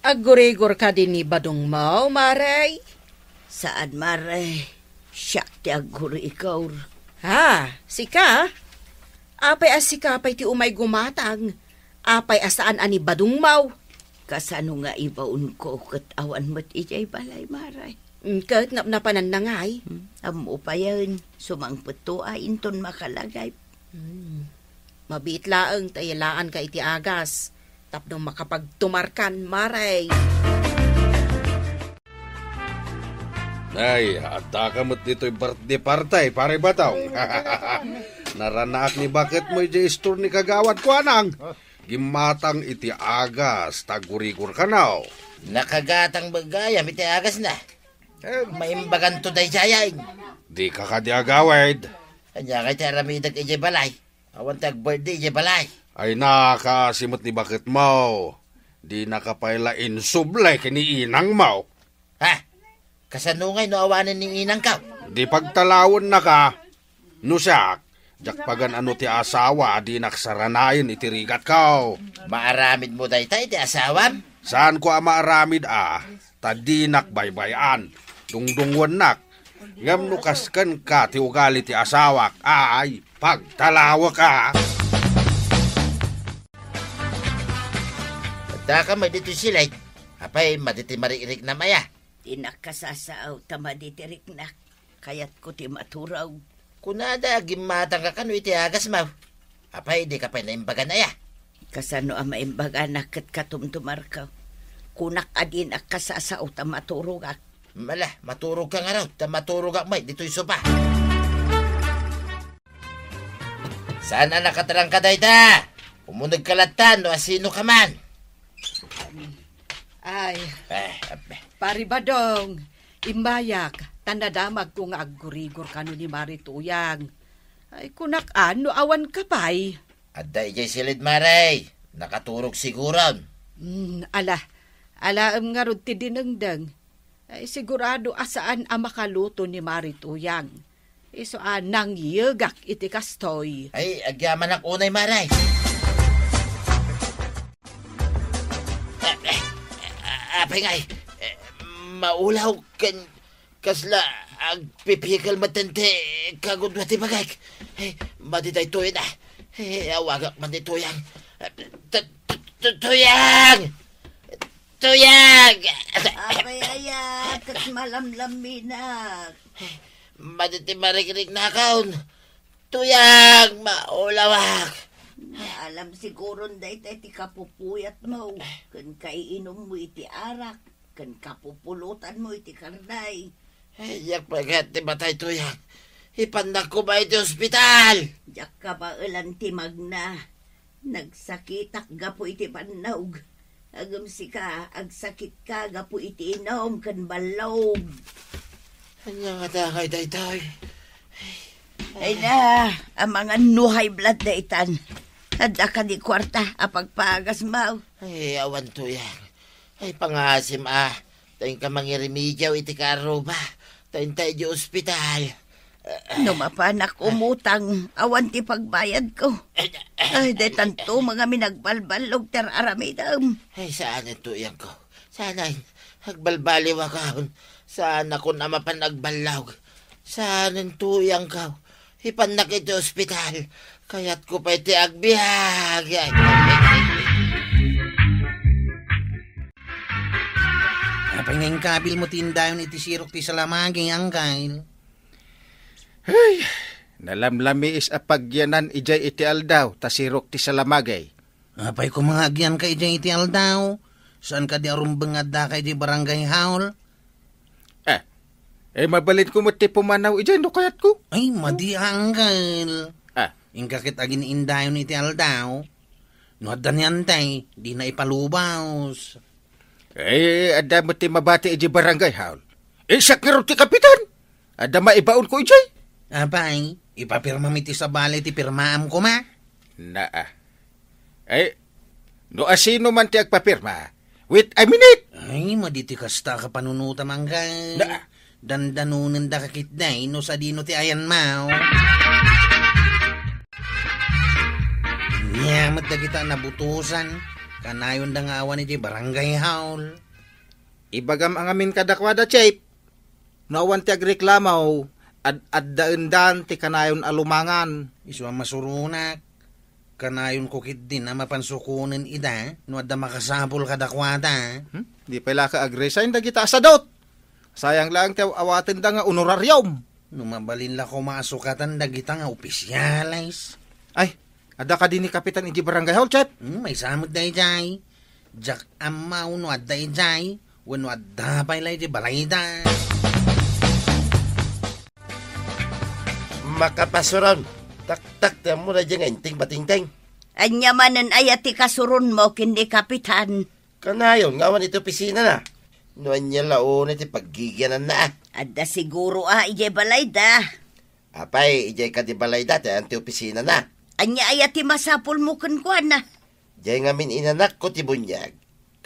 Aggurigor kadi ni badongmo, Mare? Saan, Mare. Siak ti aggurigor. Ah, sika? Apay a sika pay ti umay gumatang? Apay a saan a ni badongmo? Kasano nga ibaonko ket awan met idiay balay, Mare? Mm, ket napnapananna ngay? Hmm, ammo payen, sumangpetto a inton makalagip. Hmm. Mabiit laeng ta ilaanka iti agas tapno makapagtumarkan, Mare. Ay, addaka met ditoy birthday party, Pare Badong. Naranaak ni baketmo idiay istor ni Kagawad Kuanang. Gimmatang iti agas, ta aggurigor kano. Nakagatang met gayam iti agasna. Eh, maimbaganto daydiay. Dika kadi agawid. Ania ngay ti aramidek idiay balay? Awan ti agbirthday idiay balay. Ay, nakaasi met ni baketmo. Dinaka pay la insubli ken ni inangmo. Ha? Kasano ngay no awanen ni inangko? Di pagtalawennaka. No siak, diak pagan-ano ti asawa a dinak saranayen iti rigatko. Maaramidmo dayta iti asawam? Saanko a maaramid a, ta dinak baybay-an. Dungdungngoennak. Ngem no kas kenka ti ugali ti asawak, ay, pagtalawek a. Addaka met ditoy silay. Apay, madi ti mariknam aya? Dinak kasasao ta madi ti riknak. Kayatko ti maturog. Kunada, gimmatangka kano iti agasmo. Apay, dika pay naimbagan aya? Kasano a maimbaganak ket katumtumarko? Kunak a dinak kasasao ta maturogak. Mala, maturogka ngarud, ta maturogak met ditoy sopa. Saan a nakatrangka dayta? Umunegka latta no asinoka man. Ay. Eh, abe. Pari Badong, immayak, ta nadamagko nga aggurigor kano ni Mari Tuyang. Ay, kunak, ano, awan ka pay? Adda idiay silid, Mare. Nakaturog siguron. Hmm, ala, alaem ngarud ti dinengdeng. Ay, sigurado a saan a makaluto ni Mari Tuyang. Isu a nangyegak iti kastoy. Ay, agyamanak unay, Mare. Ah, ah, ah, apay ngay, eh, maulaw ken kasla agpipikel metten ti kagudua ti bagik. Eh, madi daytoy na. Eh, awagak man ni Tuyang. Tu-, tu-, tu-, Tuyang! Tuyang! Apay aya, ket malamlaminak. Madi ti marikriknakon. Tuyang, maulawak. Alam siguron dayta ti kapupuyatmo, ken kaiinummo iti arak, ken kapupulotanmo iti karne. Ay, diak pay kayat ti matay, Tuyang. Ipannak koma iti ospital. Diak kabaelan ti magna. Nagsakitak gapu iti bannog. Ngem sika, agsakitka gapu iti inum ken ballog. Ania ngata ngay daytoy? Ay na, amangan no high blood daytan. Adda kadi kuarta a pagpagasmo? Ay, awan, Tuyang. Ay, pangaasim a. Ta inka mangiremediaw iti kaarruba. Ta inta iti ospital. No mapanak umutang, awan ti pagbayadko. Ay, daytanto nga minagbalballog ti ar-aramidem. Ay, saanen, Tuyangko. Saanen, agbalbaliwakon. Saanakon a mapan agballag. Saanen, Tuyangko. Ipannak iti ospital. Kayatko pay ti agbiag. Apay nga inkabilmo ti indayon iti sirok ti salamagi, Angkel? Ay, nalamlamiis a pagyanan idiay iti aldaw ta sirok ti salamagi. Apay koma nga agyanka idiay iti aldaw? Saan kadi a rumbeng nga addaka idiay barangay hall? Ah, eh, mabalinko met ti pumanaw idiay no kayatko. Ay, madi, Angkel. Ah. Inka ket agin-indayon iti aldaw. No adda ni Antay, dina ipalubos. Eh, adda met ti mabati idiay barangay hall. Eh, siak ngarud ti kapitan. Adda maibaonko idiay. Apay, ipapirmam iti sabali ti pirmaam koma. Naa. Eh, no asino man ti agpapirma, wait a minute! Ay, madi ti kasta a kapanunotam, Angkel. Naa. Dandanonendaka ketdi no sadino ti ayanmo. Ania met dagita a nabutosan, kanayonda nga awan iti barangay hall. Ibagam a ngamin kadakuada, Chief. No awan ti agreklamo, ad-addaendan ti kanayon a lumangan. Isu a masuronak. Kanayonko ketdi a mapan sukonen ida no adda makasapul kadakuada. Hmm? Di pay la ka agresign dagita a sadut. Sayang laeng ti aw-awatenda nga honorarium. No mabalin la koma a sukatan dagita nga opisyales. Ay, adda kadi ni Kapitan idiay barangay hall, Chief? Hmm, maysa met daydiay. Diak ammo no adda idiay, wenno adda pay la idiay balayda. Makapasuron, taktak ti ammo daydiay nga Inting Batingting. Ania manen aya ti kasuronmo ken ni Kapitan? Kanayon nga awan iti opisinana. No ania la unay ti paggigiananna, a? Adda siguro a idiay balayda. Apay, idiay kadi balayda ti ayan ti opisinana? Ania aya ti masapulmo kenkuana? Diay ngamin inanakko ti buniag.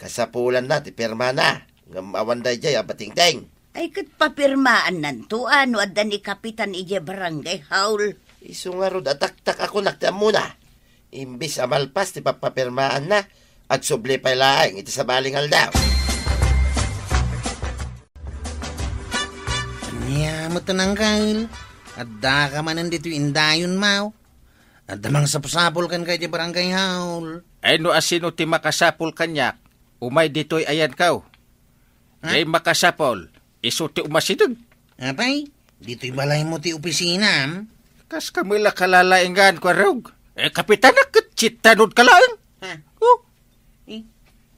Kasapulanna ti pirmana, ngem awan daydiay a Batingting. Ay, ket papirmaannanto a no adda ni Kapitan idiay barangay hall. Isu ngarud a taktak a kunak ti ammona. Imbes a malpas ti pappapirmaanna, agsubli pay laeng iti sabali nga aldaw. Ania met, Angkel? Addaka manen ditoy indayonmo? Adda mangsapsapul kenka iti barangay hall. Ay, no asino ti makasapul kaniak, umay ditoy ayanko. Ha? Diay makasapul, isu ti umasideg. Apay, ditoy balaymo ti opisinam? Kas kami la kalalaingan, Kuarog. Eh, kapitanak ket chiptanod ka laeng. Ha? Oh. Eh,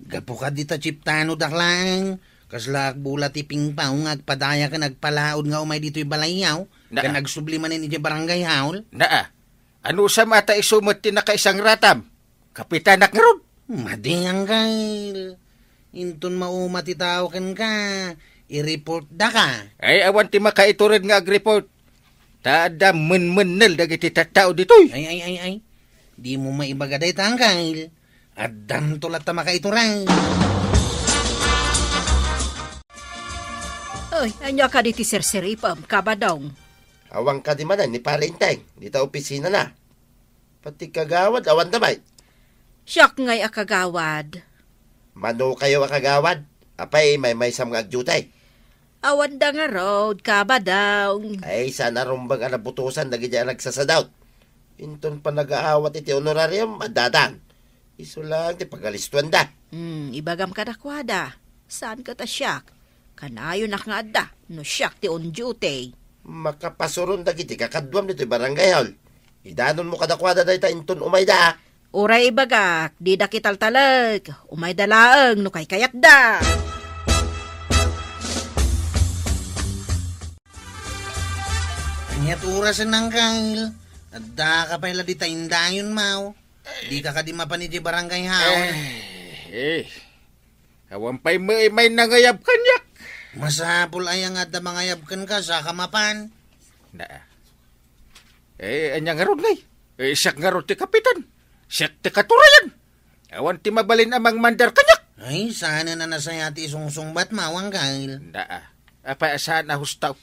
gapu kadi ta chiptanodak laeng, kasla agbula ti pingpong nga agpadaya ken agpalaod nga umay ditoy balayyo, Na- ken agsubli manen idiay barangay hall? Naa. Anusam a ta isu met ti nakaisangratam? Kapitanak ngarud. Madi, Angkel. Inton mauma ti tao kenka, i-report daka. Ay, awan ti makaitured nga ag-report. Ta adda menmennel dagiti tattao ditoy. Ay, ay, ay, ay. Dimo maibaga dayta, Angkel. Addanto latta makaitured. Ay, ania kadi ti sirsiripem, Kabadong? Awan kadi manen ni Pare Enteng, dita opisinana. Pati kagawad, awanda met. Siak ngay a kagawad. Mano kayo a kagawad? Apay, maymaysam nga agdiute? Awanda ngarud, Kabadong. Ay, saan a rumbeng a nabutosan dagiti a nagsasadot. Inton panagaawat iti honorarium, addadan. Isu laeng ti pagalistuanda. Hmm, ibagam kadakuada. Saan ket a siak? Kanayonak nga adda, no siak ti on duty. Makapasuron dagiti kakaduam ditoy barangay hall. Idanonmo kadakuada dayta inton umayda. Uray ibagak, dida kitaltalek. Umayda laeng no kaykayatda. Ania ti orasen, Angkel? Adda ka pay la dita indayonmo. Dika kadi mapan iti barangay hall? Eh, eh. Awan pay met may nangayab kaniak. Masapul aya nga adda mangayab kenka, saka mapan? Na. Eh, ania ngarud ngay? Eh, siak ngarud ti kapitan. Siak ti katurayan. Awan ti mabalin a mangmandar kaniak. Ay, saan a nasayaat ti isungsungbatmo, Angkel? Na. Apay a saan a husto?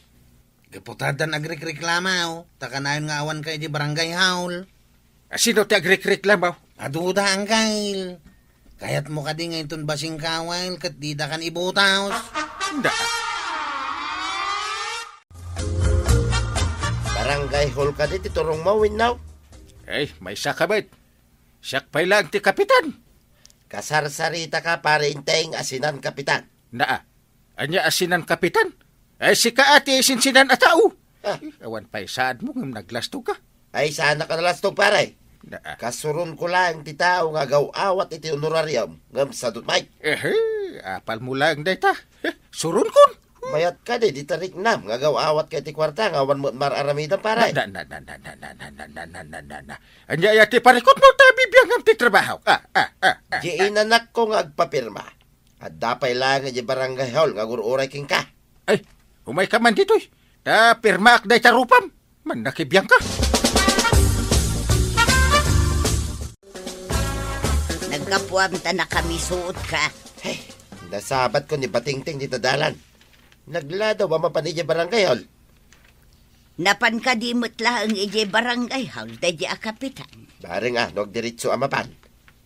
Gapu ta addan agrekreklamo, ta kanayon nga awanka iti barangay hall. A sino ti agrekreklamo? Aduda, Angkel. Kayatmo kadi nga inton basing ka, Angkel, ket dida kan ibutos? Anda? Barangay hall kadi ti turongmo wenno? Ay, maysa ka met. Siak pay laeng ti kapitan. Kasarsaritaka, Pare Enteng, a sinan kapitan. Naa. Ania a sinan kapitan? Ay, sika a ti sinsinan a tao. Ah. Awan pay saadmo ngem naglastog ka. Ay, saanak a nalastog, pare. Naa. Kasuronko laeng ti tao nga agaw-awat iti honorarium ngem sadut met. Ehe, apalmo laeng dayta. Eh, suronkon. Mayat kadi dita riknam nga agaw-awat ka iti kuarta nga awan met mar-aramidem, pare. Na, na, na. Ania aya ti parikutmo ta bibiangam ti trabaho? Ah, ah, ah, ah. Di inanakko nga agpapirma. Adda pay laeng idiay barangay hall nga agur-uray kenka. Ay, umayka man ditoy. Ta pirmaak dayta rupam. Mannakibiangka. Naggapuam ta nakamisuotka. Hey, nasabatkon ni Batingting dita dalan. Nagladaw a mapan idiay barangay hall. Napan kadi met laeng idiay barangay hall daydi a kapitan? Bareng a, no agdiretso a mapan.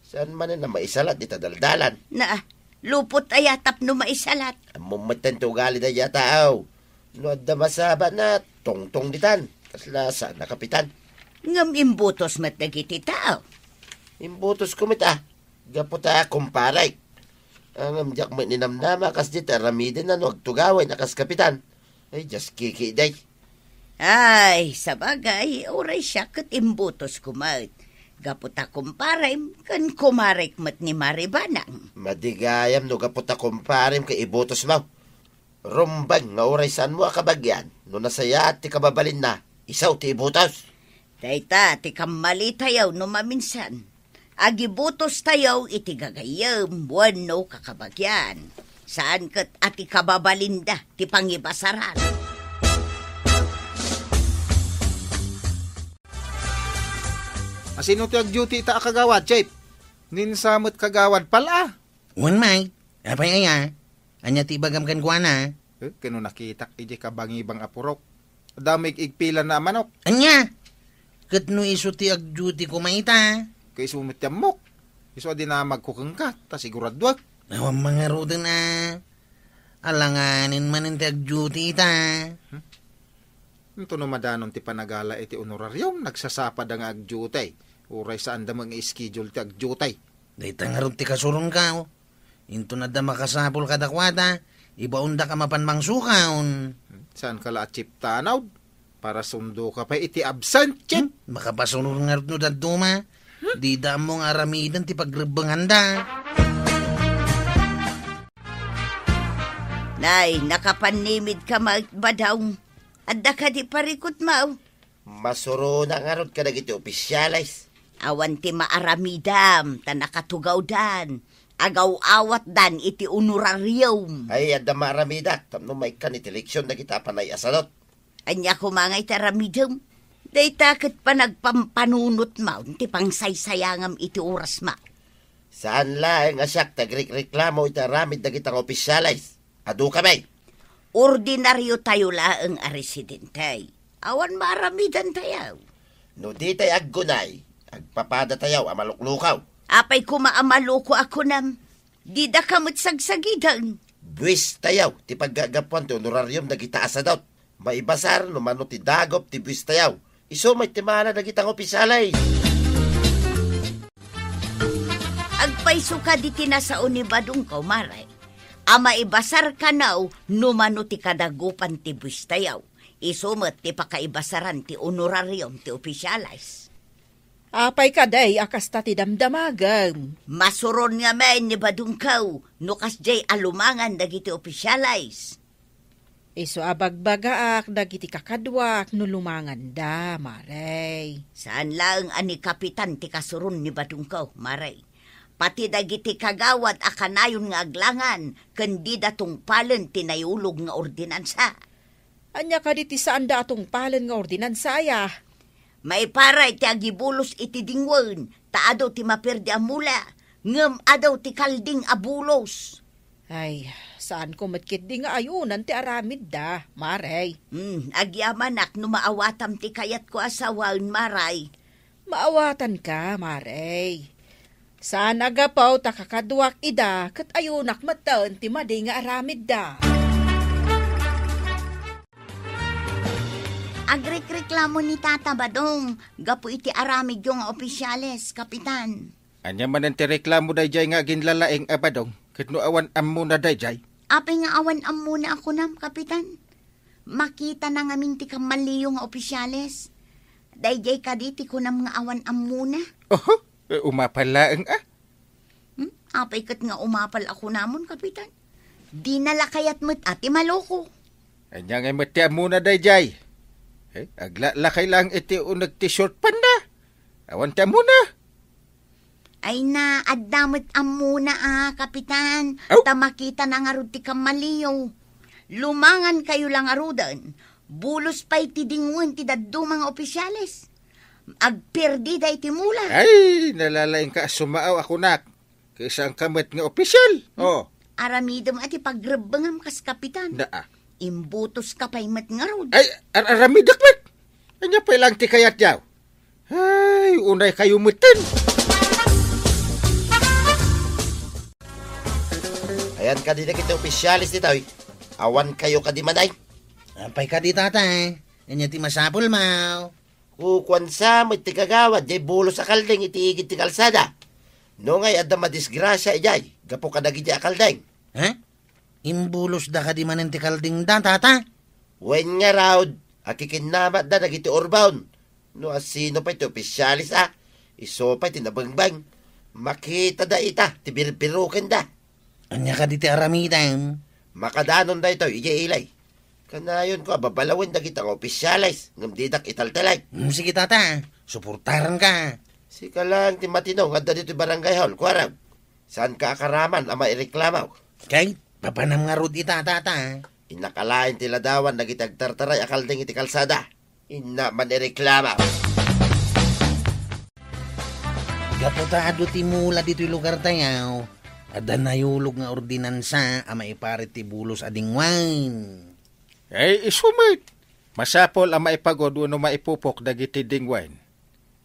Saan manen a maisalat dita daldalan? Na, lupot aya tapno maisalat. Ammom metten ti ugali daydi a tao. No adda masabatna, tungtong ditan. Kasla saan a kapitan. Ngem imbutos met dagiti tao. Imbutosko met a. Gapu ta kumparek. Ngem diak met ninamnama a kasdi ti aramidenna no agtugawen a kas kapitan. Ay, dias kiki, day. Ay, sabagay, uray siak ket imbutosko met. Gapu ta kumparem ken kumarek met ni Mari Banang. Madi gayam no gapu ta kumparem ket ibutosmo. Rumbeng nga uray saanmo a kabagian no nasayaat ti kababalinna, isu ti ibutos. Dayta ti kammalitayo no maminsan. Agibutostayo iti gagayyem wenno kakabagian. Saan ket a ti kababalinda ti pangibasaran. A sino ti agduty ita a kagawad, Chief? Ninsa met kagawad pal a? Wen, Mike. Apay aya? Ania ti ibagam kenkuana? Eh, ken no nakitak idiay kabangibang a purok. Adda maig-igpilanna a manok. Ania? Ket no isu ti agduty koma ita? Ket isu met ti ammok. Isu a dinamagko kenka, ta siguraduak. Awan mangaruden a. Alanganen manen ti agduty ita. Hmm? Inton no madanon ti panagala iti honorarium, nagsasapada nga agduty. Uray saanda met nga schedule ti agduty. Dayta ngarud ti kasuronka, o. Inton adda makasapul kadakuada, ibaondak a mapan mangsukaon. Saanka la a chief tanod? Para sundo ka pay iti absent, chief. Hmm? Makapasuror ngarud no dadduma. Hmm? Dida ammo nga aramiden ti pagrebbenganda. Nay, nakapannimid ka met, Badong. Adda kadi parikutmo? Masuronak ngarud kadagiti opisyales. Awan ti maaramidam, ta nakatugawdan. Agaw-awatdan iti honorarium. Ay, adda maaramidak, tapno maikkan iti eleksyon dagita a panay-asadot. Ania koma nga iti aramidem? Dayta ket panagpampanunotmo ti pangsaysayangam iti orasmo. Saan laeng a siak ti agrikreklamo iti aramid dagita nga opisyales. Adu kami. Ordinariotayo laeng a residente. Awan maaramidantayo. No ditay aggunay, agpapadatayo a maluklukaw. Apay koma a maluko a kunam? Didaka met sagsagiden. Buwestayo ti paggagapuan ti honorarium dagita a sadot. Maibasar no mano ti dagup ti buwestayo. Isu met ti mala dagita nga opisyales. Agpayso kadi ti nasao ni Badongko, Mare, a maibasar kano no mano ti kadagupan ti buwestayo. Isu met ti pakaibasaran ti honorarium ti opisyales. Apay kadi a kasta ti damdamagem? Masuron ngamin ni Badongko no kasdiay a lumangan dagiti opisyales. Isu a bagbagaak dagiti kakaduak no lumanganda, Mare. Saan laeng a ni Kapitan ti kasuron ni Badongko, Mare. Pati dagiti kagawad a kanayon nga aglangan ken dida tungpalen ti nayulog nga ordinansa. Ania kadi ti saanda a tungpalen nga ordinansa, aya? Maiparay ti agibulos iti dingwen, ta adu ti maperdi a mula, ngem adu ti kalding a bulos. Ay, saanko met ketdi nga ayunan ti aramidda, Mare. Hmm, agyamanak no maawatam ti kayatko a sawen, Mare. Maawatanka, Mare. Saan a gapu ta kakaduak ida ket ayunak metten ti madi nga aramidda. Agrikreklamo ni Tata Badong gapu iti aramidyo nga opisyales, Kapitan. Ania manen ti reklamo daydiay nga aginlalaing a Badong ket no awan ammona daydiay? Apay nga awan ammona a kunam, Kapitan? Makitana ngamin ti kammaliyo nga opisyales. Daydiay kadi ti kunam nga awan ammona. Oho, e, umapal laeng a. Hmm? Apay ket nga umapal a kunamon, Kapitan? Dina la kayat met a ti maluko. Ania ngay met ti ammona daydiay? E, aglalakay laeng iti uneg ti short panda. Awan ti ammona. Ay na, adda met ammona a, Kapitan. Aw! Ta makitana ngarud ti kammaliyo. Lumangankayo la ngaruden. Bulos pay ti dingwen ti dadduma nga opisyales. Agperdida iti mula. Ay, nalalaingka a sumaaw a kunak. Ket saanka met nga opisyal. Hmm? Oh. Aramidem a ti pagrebbengam kas Kapitan. Naa. Imbutoska pay met ngarud. Ay, ar-, aramidek met. Ania pay laeng ti kayatyo? Ay, unaykayo metten. Ayan kadi dagiti opisyales ditoy. Awankayo kadi manay? Apay kadi, Tata? Ania ti masapulmo? Kukuan sa met ti kagawad, jay bulos a kalding iti igid ti kalsada. No ngay adda madisgrasia idiay, gapu kadagidi a kalding. Ha? Imbulosda kadi manen ti kaldingda, Tata? Wen ngarud, akikinnamatda dagiti urbon. No asino pay ti opisyales a, isu pay ti nabengbeng. Makitada ita ti birbirukenda. Ania kadi ti aramidem? Makadanon daytoy idiay ili. Kanayonko a babalawen dagita nga opisyales ngem didak italtalek. Hmm, sige, Tata. Suportaranka. Sika laeng ti matino nga adda ditoy barangay hall, kuarog. Saanka a karaman a maireklamo? Kay, papanam ngarud ita, Tata. Innak alaen ti ladawan dagiti agtartaray a kalding iti kalsada. Inna manireklamo. Gapu ta adu ti mula ditoy lugartayo, adda nayulog nga ordinansa a maiparit ti bulos a dingwen. Ay, isu met. Masapul a maipagud wenno maipupok dagiti dingwen.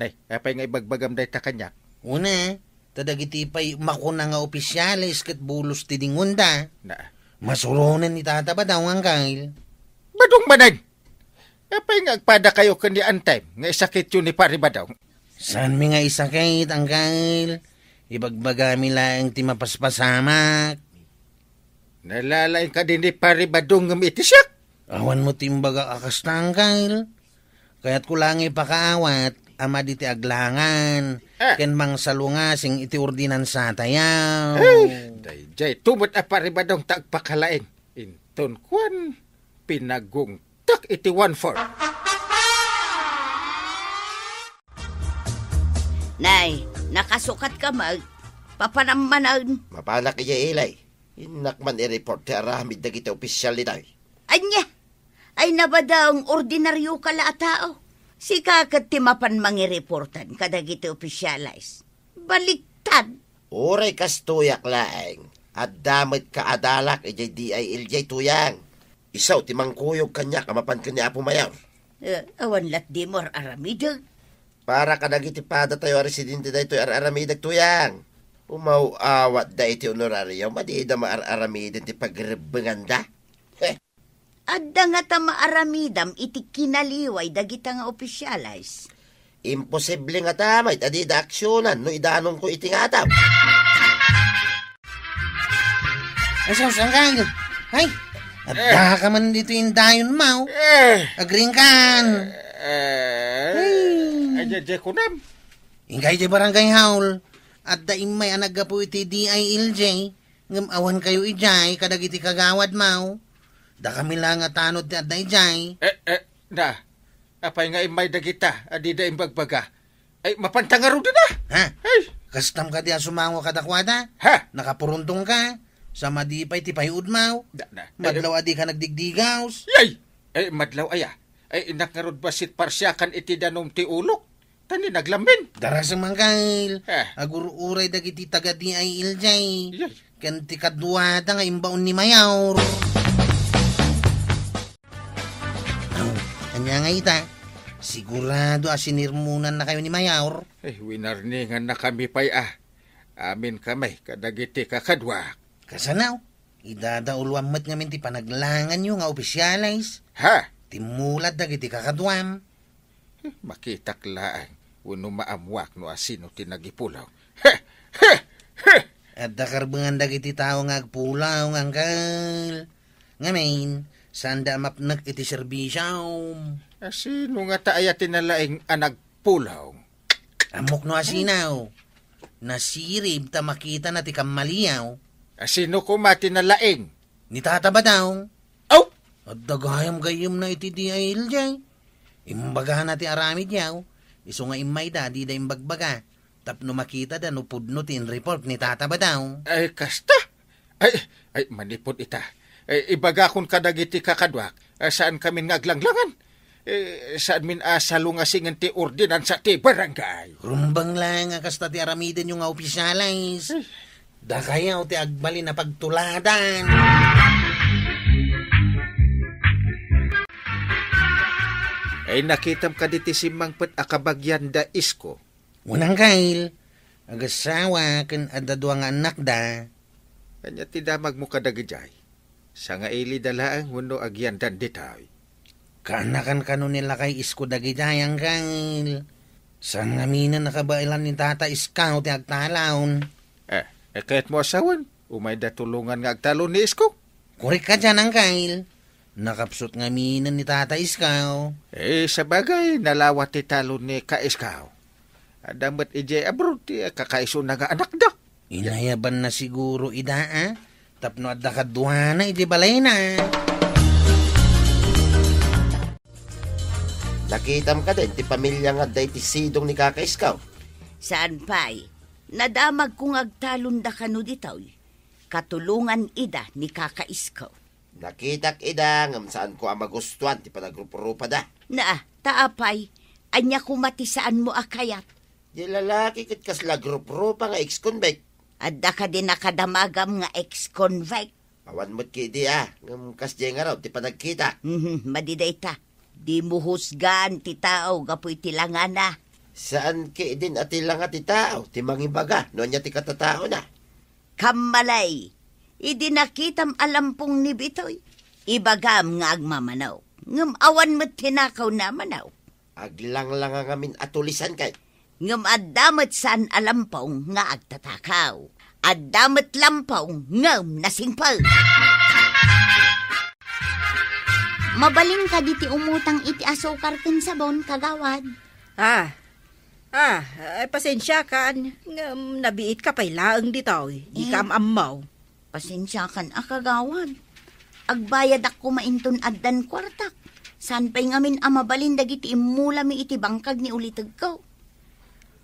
Nay, apay nga ibagbagam dayta kaniak? Una, ta dagiti pay makuna nga opisyales ket bulos ti dingwenda. Na. Masuronen ni Tata Badong, Angkel. Badong manen! Apay nga agpadakayo ken ni Antem nga isakityo ni Pari Badong? Saanmi nga isakit, Angkel. Ibagbagami laeng ti mapaspasamak. Nalalaing kadi ni Pari Badong ngem iti siak? Awan mo ti imbagak a kasta, Angkel. Kayatko laeng ipakaawat a madi ti aglangan Ah. ken mangsalungasing iti ordinansatayo. Ay, daydiay, tumot a Pari Badong ta agpakalaing. Inton kuan, pinagungtak iti one four. Nay, nakasukat ka met? Papanam manen. Mapanak idiay ili. Innak man i-report ti aramid dagiti opisial ditoy. Ania? Ay, nabadaw nga ordinarioka la a tao. Sika ket ti mapan mangireportan kadagiti opisiales. Baliktad. Uray kastoyak laeng, adda met kaadalak idiay D I L J, Tuyang. Isu ti mangkuyog kaniak a mapan ken ni Apo Mayor. Eh, awan latdimo ar-aramidek. Para kadagiti padatayo a residente daytoy ar-aramidek, Tuyang. Umaw-awatda iti honorarium, a dida maar-aramiden ti pagrebbenganda. Heh. Adda ngata maaramidam iti kinaliway dagita nga opisiales? Imposible ngata met a dida aksionan no idanonko iti ngatam. Asus, Angkal! Ay! Adda ka man ditoy indayonmo. Eh. Agriingkan. Eh. Ay. Ay, jay, jay, kunam. Inkay jay barangay hall. Adda immay a naggapu iti D I L J. Ngem awan kayo idiay kadagiti kagawadmo. Dakami la nga tanod ti adda idiay. Eh, eh, na. Apay nga immay dagita a dida imbagbaga? Ay, mapanta ngarud dida? Ha? Ay. Kastam kadi a sumango kadakuada? Ha? Nakapuruntongka? Sa madi pay ti payuodmo? Da, da. Madlaw a di ka nagdigdigaws? Yay! Ay, madlaw aya. Ay, innak ngarud bassit parsiakan iti danum ti ulok. Ta ni naglammin. Darasem, Angkal. Eh. Agur-uray dagiti taga D I L J. Yay. Ken ti kaduada nga imbaon ni Mayor. Aw, ania nga ita? Sigurado a sinirmonannakayo ni Mayor. Eh, winarningannakami pay a. Amin kami kadagiti kakaduak. Kasano? Idadauluam met ngamin ti panaglanganyo nga opisiales. Ha? Timmulad dagiti kakaduam. Eh, makitak laeng wenno maammuak no asino ti nagipulaw. He! He! He! Adda karbengan dagiti tao nga agpulaw nga angkel. Ngamin, saanda a mapnek iti serbisiom. Asino ngata aya ti nalaing a nagpulaw? Ammok no asino. Nasirib ta makitana ti kammaliaw. Asino koma ti nalaing? Ni Tata Badong. Aw! Adda gayam gayyemna iti D I L J. Imbagana ti aramidyo, isu nga immayda, dida imbagbaga. Tapno makitada no pudno ti in-report ni Tata Badong. Ay, kasta? Ay, ay, manipud ita. Ay, ibagakon kadagiti kakaduak, a, saan kamin nga aglanglangan. Eh, saanmin a salungasingen ti ordinansa ti barangay. Rumbeng laeng a kasta ti aramidenyo nga opisyales. Ay. Dakayo ti agbalin a pagtuladan. Ay, nakitam kadi ti simmangpet a kabagian da Isko? Wen, angkel, agasawa ken adda dua nga annakda. Ania ti damagmo kadagidiay? Sangailida laeng wenno agiandan ditoy? Kaannakan kano ni lakay Isko dagidiay, angkel. Saan ngaminen a kabaelan ni Tata Isko ti agtalon? Eh, eh, kayatmo a sawen, umayda tulongan nga agtalon ni Isko? Korek kadian, angkel. Nakapsut ngaminen ni Tata Isko. Eh, sabagay, nalawa ti talon ni Ka Isko. Adda met idiay abroad ti kakaisuna nga annakda. Inayabanna siguro ida, a? Tapno adda kaduana idiay balayna. Nakitam kadin ti pamilia nga adda iti sidong ni Kaka Isko? Saan pay. Nadamagko nga agtalonda kano ditoy. Katulongan ida ni Kaka Isko. Nakitak ida, ngem saanko a magustuan ti panagrup-rupada. Naa, ta apay, ania koma ti saanmo a kayat? Di lalaki ket kasla grup-rupa nga ex-convict. Adda kadi nakadamagam nga ex-convict? Awan met kidi a, ngem kasdiay ngarud ti panagkita. Mhm, madi dayta. Dimo husgaan ti tao gapu iti langana. Saan kidin a ti langa ti tao ti mangibaga no ania ti katataona. Kammalay, idi nakitam a lampong ni Bitoy, ibagam nga agmamanok. Ngem awan met tinakaw na manok. Aglanglanga ngamin a tulisan kay. Ngem adda met saan a lampong nga agtatakaw. Adda met lampong ngem nasingpet. Mabalin kadi ti umutang iti asukar ken sabon, kagawad? Ah, ah, ay, pasensiakan, ngem nabiitka pay laeng ditoy. Dika Eh. am-ammo. Pasensiakan a, kagawad. Agbayadak koma inton addan kuartak. Saan pay ngamin a mabalin dagiti immulami iti bangkag ni ulitegko.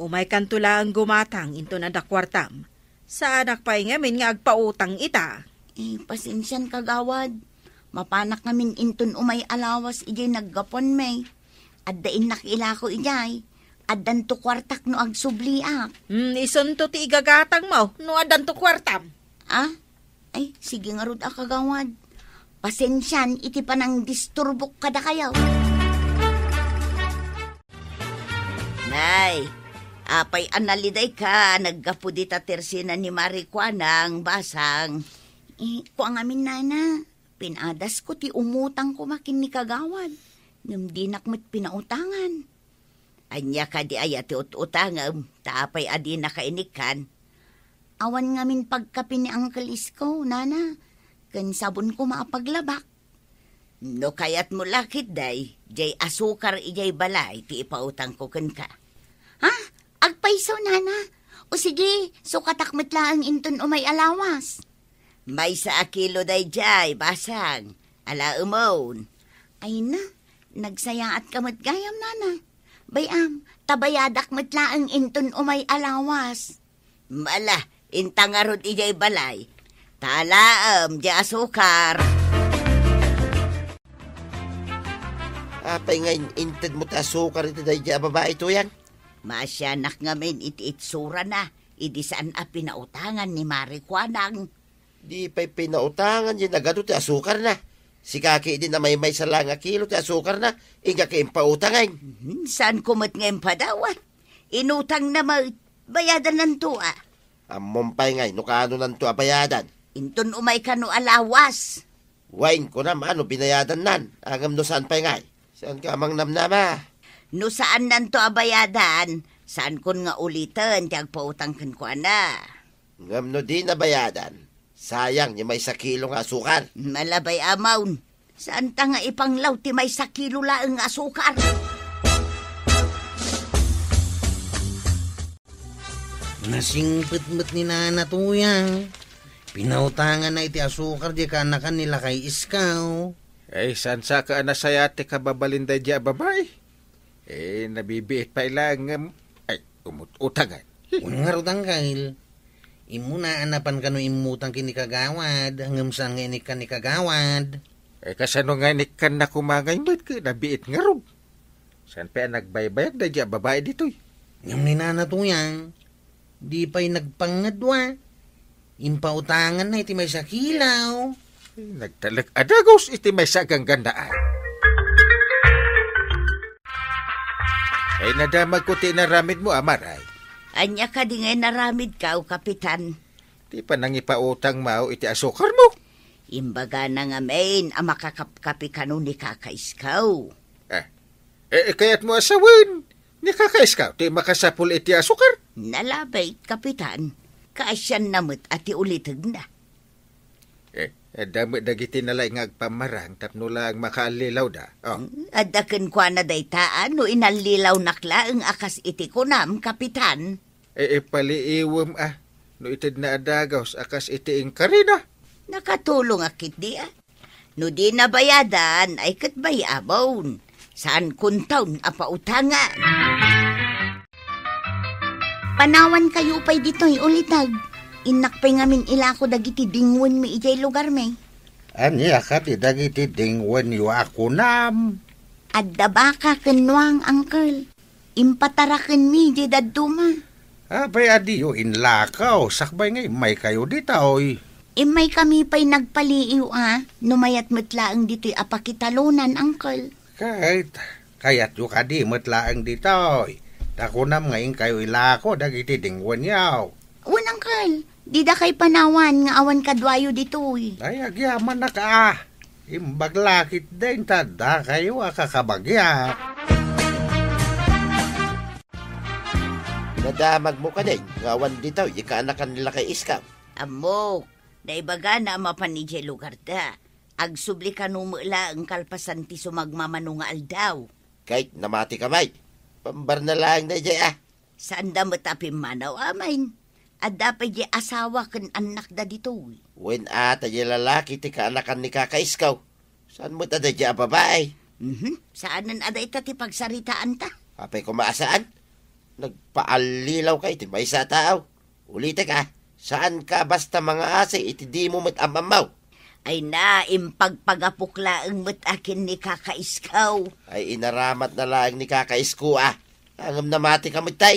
Umaykanto laeng gumatang inton adda kuartam. Saanak pay ngamin nga agpautang ita. Eh, pasensian, kagawad. Mapanak ngamin inton umay a lawas idiay naggapuanmi. Adda innak ilako idiay. Addanto kuartak no agsubliak. Hmm, isunto ti igagatangmo no addanto kuartam. Ah? Ay, sige ngarud a, kagawad. Pasensian iti panangdisturbok kadakayo. Nay, apay a nalidayka naggapu dita tersina ni Mari Kuanang, Basang? Eh, kua ngamin, nana. Pinadasko ti umutang koma ken ni kagawad. Ngem dinak met pinautangan. Ania kadi aya ti ut-utangem, ta apay a dinaka inikkan? Awan ngamin pagkape ni Uncle Isko, nana, ken sabon koma a paglabak. No kayatmo la ketdi, diay asukar idiay balay ti ipautangko kenka. Ha? Agpayso, nana? O sige, sukatak met laeng inton umay a lawas. Maysa a kilo daydiay, Basang. Alaemon. Ay na, nagsayaatka met gayam, nana. Bay-am, ta bayadak met laeng inton umay a lawas. Mala, inta ngarud idiay balay. Ta alaem, diay asukar. Apay nga in-, intedmo ti asukar iti daydiay a babai, Tuyang? Maasianak ngamin iti itsurana, idi saan a pinautangan ni Mari Kuanang. Di pay pinautangan diay nagadu ti asukarna. Sika ketdi a maymaysa laeng a kilo ti asukarna, inka impautangna. Hmm, saanko met nga impadawat. Inutangna met, bayadananto a. Ammom pay ngay no kaanonanto a bayadan. Inton umay kano a lawas. Wen, kunam a no binayadannan, ngem no saan pay ngay? Saanka a mangnamnama? No saannanto a bayadan, saankon nga uliten ti agpautang kenkuana. Ngem no dina bayadan, sayang ti maysa kilo nga asukar. Malabay amon. Saanta nga ipanglaw ti maysa kilo laeng nga asukar. Nasingpet met ni Nana Tuyang. Pinautanganna iti asukar diay kaanakan ni Lakay Iskaw. Ay, saan sa ka a nasayaat ti kababalin daydiay a babai? Eh, nabibiit pay laeng ngem, ay, umut-utangan. Wen ngarud, Angkel. Immuna a napan kano immutang ken ni Kagawad, ngem saan nga inikkan ni Kagawad? Eh, kasano nga inikkanna koma ngay met ket nabiit ngarud? Saan pay a nagbaybayag daydiay a babai ditoy? Ngem ni Nana Tuyang, di pay nagpangngedwa. Impautanganna iti maysa kilo. Nagtalek a dagus iti maysa a ganggannaan. Ay, nadamagko ti inaramidmo, Amaray. Ania kadi nga inaramidko, Kapitan? Ti panangipautangmo iti asukarmo. Imbagana ngamin a makakapkapi kano ni Kaka Iskaw. Ah, eh, kayatmo a sawen, ni Kaka Iskaw ti makasapul iti asukar? Nalabit, Kapitan. Kaasianna met a ti ulitegna. Eh, adda met dagiti nalaing nga agpammarang tapno laeng makaallilawda. Oh. Hmm, adda kenkuana dayta a no inallilawnak laeng a kas iti kunam, Kapitan. Eh, ipaliiwem a no itedna a dagus a kas iti inkarina. Nakatulongak ketdi a. No dina bayadan, ay ket bay-amon. Saankon taon a pautangan. Panawankayo pay ditoy, uliteg. Innak pay ngamin ilako dagiti dingwenmi idiay lugarmi. Ania kadi dagiti dingwenyo a kunam? Adda baka ken nuang, Uncle. Impatarakenmi diay dadduma. Apay a diyo inlakaw, sakbay nga immaykayo ditoy? Immaykami pay nagpaliiw a, no mayat met laeng ditoy a pakitalonan, Uncle. Ket, kayatyo kadi met laeng ditoy? Ta kunam nga inkayo ilako dagiti dingwenyo. Wen, Uncle, didakay panawan nga awan kaduayo ditoy. Ay, agyamanak a. Imbag la ketdin ta addakayo a kakabagiak. Nadamagmo kadin nga awan ditoy ti kaanakan ni Lakay Iskaw? Ammok, naibagana a mapan idiay lugarda. Agsubli kano met laeng kalpasan ti sumagmamano nga aldaw. Ket namatika met. Pambarna laeng daydiay a. Saanda met a pimmanaw, Amay. Adda pay diay asawa ken annakda ditoy. Wen a, ta diay lalaki ti kaanakan ni Kaka Iskaw. Saan met a daydiay a babai? Mhm. Saanen a dayta ti pagsaritaanta. Apay koma a saan? Nagpaallilawka iti maysa a tao. Ulitek a, Saanka basta mangaasi iti dimo met am-ammaw. Ay na, impagpagapok laeng met a ken ni Kaka Isko. Ay, inaramatna laeng ni Kaka Isko, a. Ngem namatika met tay.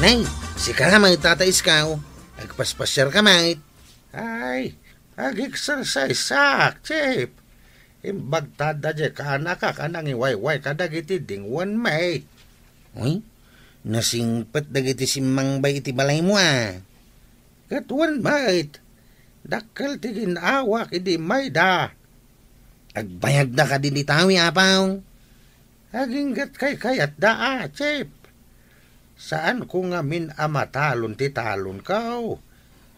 Nay, sika met, Tata Isko. Agpaspasiarka met. Ay, ag-exerciseak, Chief. Imbag ta adda diay kaanakak a nangiwayway kadagiti dingwen, may. Uy, nasingpet dagiti simmangbay iti balaymo, a. Ket wen met, dakkel ti gin-awak idi mayda. Agbayagda kadi ditoy, Apo? Aginggat kaykayatda a, Chief. Saanko ngamin a matalon ti talonko.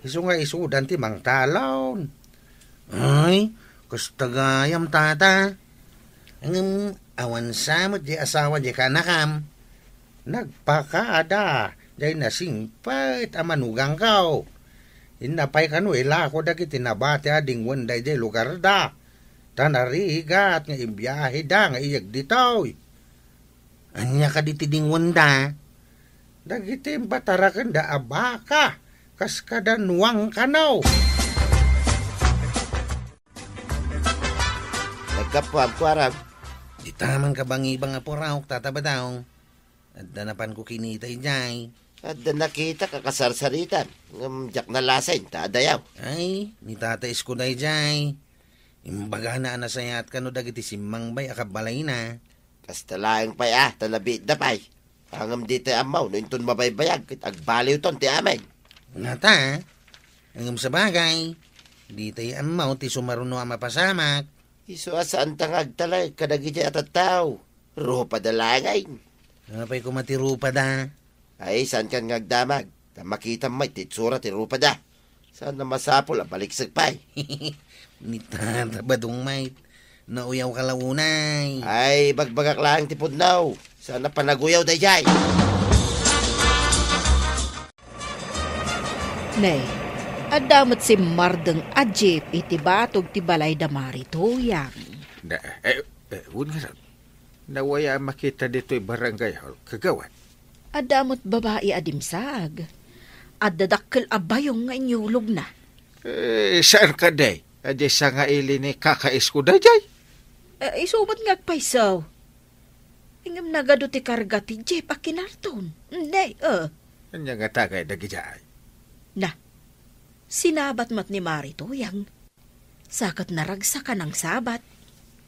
Isu nga isudan ti mangtalon. Ay, kasta gayam, Tata. Ngem awan sa met diay asawa diay kaanakam. Nagpakaada diay nasingpet a manugangko. Inna pay kano ilako dagiti nabati a dingwen daydiay lugarda. Ta narigat nga ibiaheda nga iyeg ditoy. Ania kadi ti dingwenda? Dagiti impatarakenda a baka, kas kada nuang kano. Naggapuam, kuarag. Dita man kabangibang a puraok, Tata Badong. Adda napanko kinita idiay. Adda nakitak a kasarsaritam, ngem diak nalasin ta adayaw. Ay, ni Tata Isko daydiay. Imbagana a nasayaat kano dagiti simmangbay a kabalayna. Kasta laeng pay a, ta nabiitda pay. Ngem ditay ammaw no inton mabaybayag ket agbaliwton ti amin. Nata, ngem sabagay, ditay ammaw ti sumaruno a mapasamak. Isu a saanta nga agtalek kadagiti a tattao. Rupada laeng. Apay koma ti rupada? Ay, saankan nga agdamag? Ta makitam met ti itsura ti rupada. Saan a masapul a baliksek pay. Ni Tata Badong met, nauyaw ka la unay. Ay, bagbagak laeng ti pudno. Saan a panaguyaw daydiay. Ne, adda met simmardeng a jeep iti batog ti balay da Mari Tuyang. Na, eh, eh, wen ngarud. Nawaya a makita ditoy barangay hall, kagawad. Adda met babai a dimsaag. Adda dakkel a bayong nga inyulogna. Eh, saan kadi? Adi sangaili ni Kaka Isko daydiay? Eh, isu met nga agpayso. Ngem nagadu ti karga ti jeep a kinarton. Nay, eh. Ania nga tagay dagidiay? Na, sinabat met ni Mari Tuyang. Sa ket naragsak a nangsabat.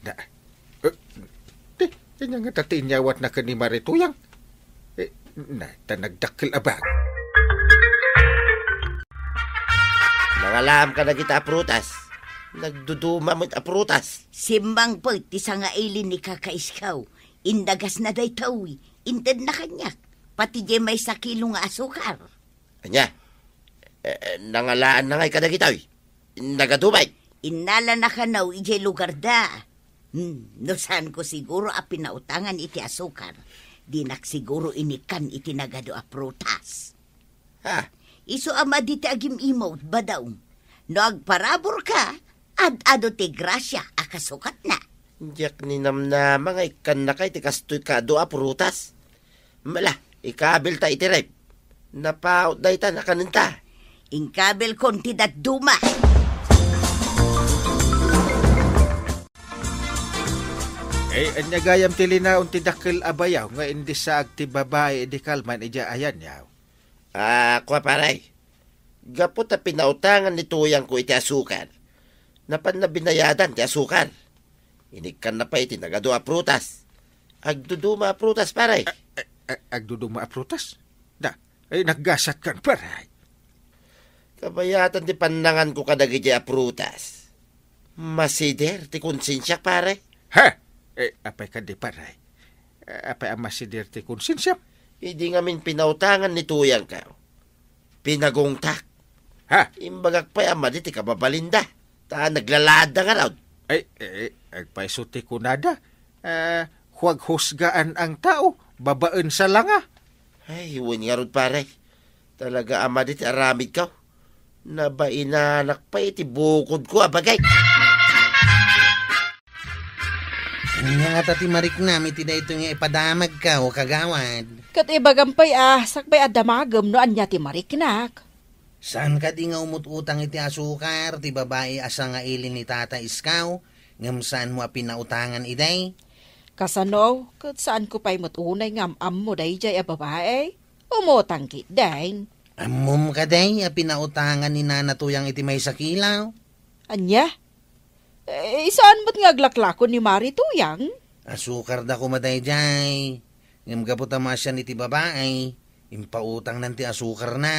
Da, eh, ti, ania ngata ti inyawatna ken ni Mari Tuyang? Eh, na, ta nagdakkel a bag. Nangalaam ka dagita a prutas. Nagduduma met a prutas. Simmangpet ti sangaili ni Kaka Isko. Indagasna daytoy. Intedna kaniak. Pati diay maysa kilo nga asukar. Ania? Eh, eh, nangalaanna ngay kadagitoy? Nagadu met. Innalana kano idiay lugarda. Hmm, no saanko siguro a pinautangan iti asukar, dinak siguro inikkan iti nagadu a prutas. Ha? Isu a madi ti agim-imot, Badong. No agparaburka, ad-adu ti grasia a kasukatna. Diak ninamnama nga ikkannaka iti kastoy kaadu a prutas. Mala, ikabilta iti ref. Napaut dayta, nakanenta. Inkabilkon ti dadduma. Eh, ania gayam ti linaon ti dakkel a bayaw nga indisaag ti babai idi kalman idiay ayanyaw? Ah, kua, pare. Gapu ta pinautangan ni Tuyangko iti asukar, napanna binayadan ti asukar. Inikkanna pay iti nagadu a prutas. Agduduma a prutas, pare. A-, a-, a-, agduduma a prutas? Da, ay, naggasatkan, pare. Kabayatan ti pannanganko kadagiti a prutas. Masider ti konsensiak, pare. Ha? Eh, apay kadi, pare? Eh, apay a masider ti konsensiam? Idi ngamin pinautangan ni Tuyangko, pinagungtak. Ha? Imbagak pay a madi ti kababalinda, ta naglalaadda ngarud. Ay, eh, eh, agpayso ti kunada. Eh, huaghusgaan ang tao, babaen sa langa. Ay, wen ngarud, pare. Talaga a madi ti aramidko. Nabainanak pay iti bukodko a bagik. Ania ngata ti mariknam iti daytoy nga ipadamagko, kagawad? Ket ibagam pay a, sakbay a damagem no ania ti mariknak. Saan kadi nga umut-utang iti asukar ti babai a sangaili ni Tata Iskaw, ngem saanmo a pinautangan idi? Kasano? Ket saanko pay met unay nga am-ammo daydiay a babai? Umutang ketdin. Ammom kadi a pinautangan ni Nana Tuyang iti maysa kilaw? Ania? Eh, saan met nga aglaklako ni Mari Tuyang? Asukar da koma daydiay. Ngem gapu ta maasian iti babai, impautangnan ti asukarna.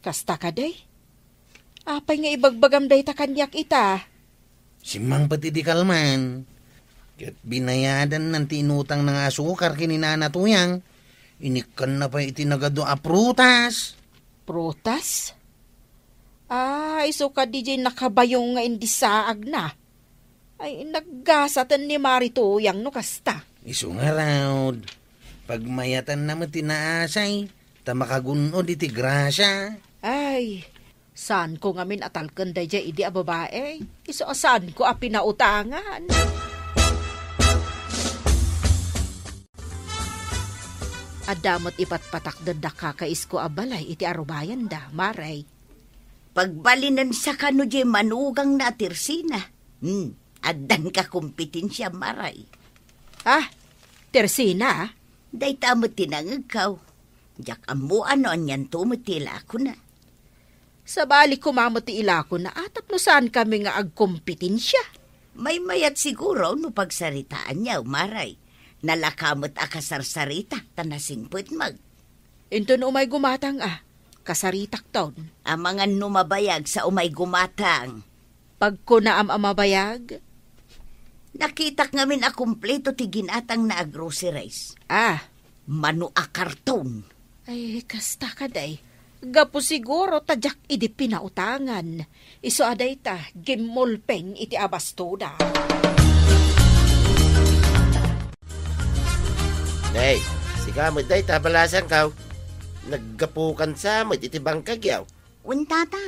Kasta kadi? Apay nga ibagbagam dayta kaniak ita? Simmangpet idi kalman. Ket binayadannan ti inutangna nga asukar ken ni Nana Tuyang. Inikkanna pay iti nagadu a prutas. Prutas? Ah, isu kadi diay nakabayong nga indisaagna. Ay, naggasaten ni Mari Tuyang no kasta. Isu ngarud, pagmayatanna met ti naasay, ta makagun-od iti grasia. Ay, saanko ngamin a talken daydiay idi a babai. Isu a saanko a pinautangan. Adda met ipatpatakderda kaka Isko a balay iti arubayanda, Mari. Pagbalinen sa kano diay manugangna a Tersina. Hmm, addan ka kompitensia, Mari. Ah, Tersina? Dayta met ti nangegko. Diak ammo no anianto met ti ilakona. Sabali koma met ti ilakona a tapno saankami nga agkompitensia. Maymayat siguro no pagsaritaanyo, Mari. Nalaka met a kasarsarita ta nasingpet met. Inton umay gumatang a, kasaritakton. Amangan no mabayag sa umay gumatang. Pagkunaam a mabayag? Nakitak ngamin a kumpleto ti ginatangna a groceries. Ah. Mano a karton. Ay, kasta kadi. Gapu siguro ta diak idi pinautangan. Isu a dayta, gimmulpeng iti abastoda. Nay, sika met dayta, balasangko. Naggapukan sa met iti bangkagyo. Wen, Tata,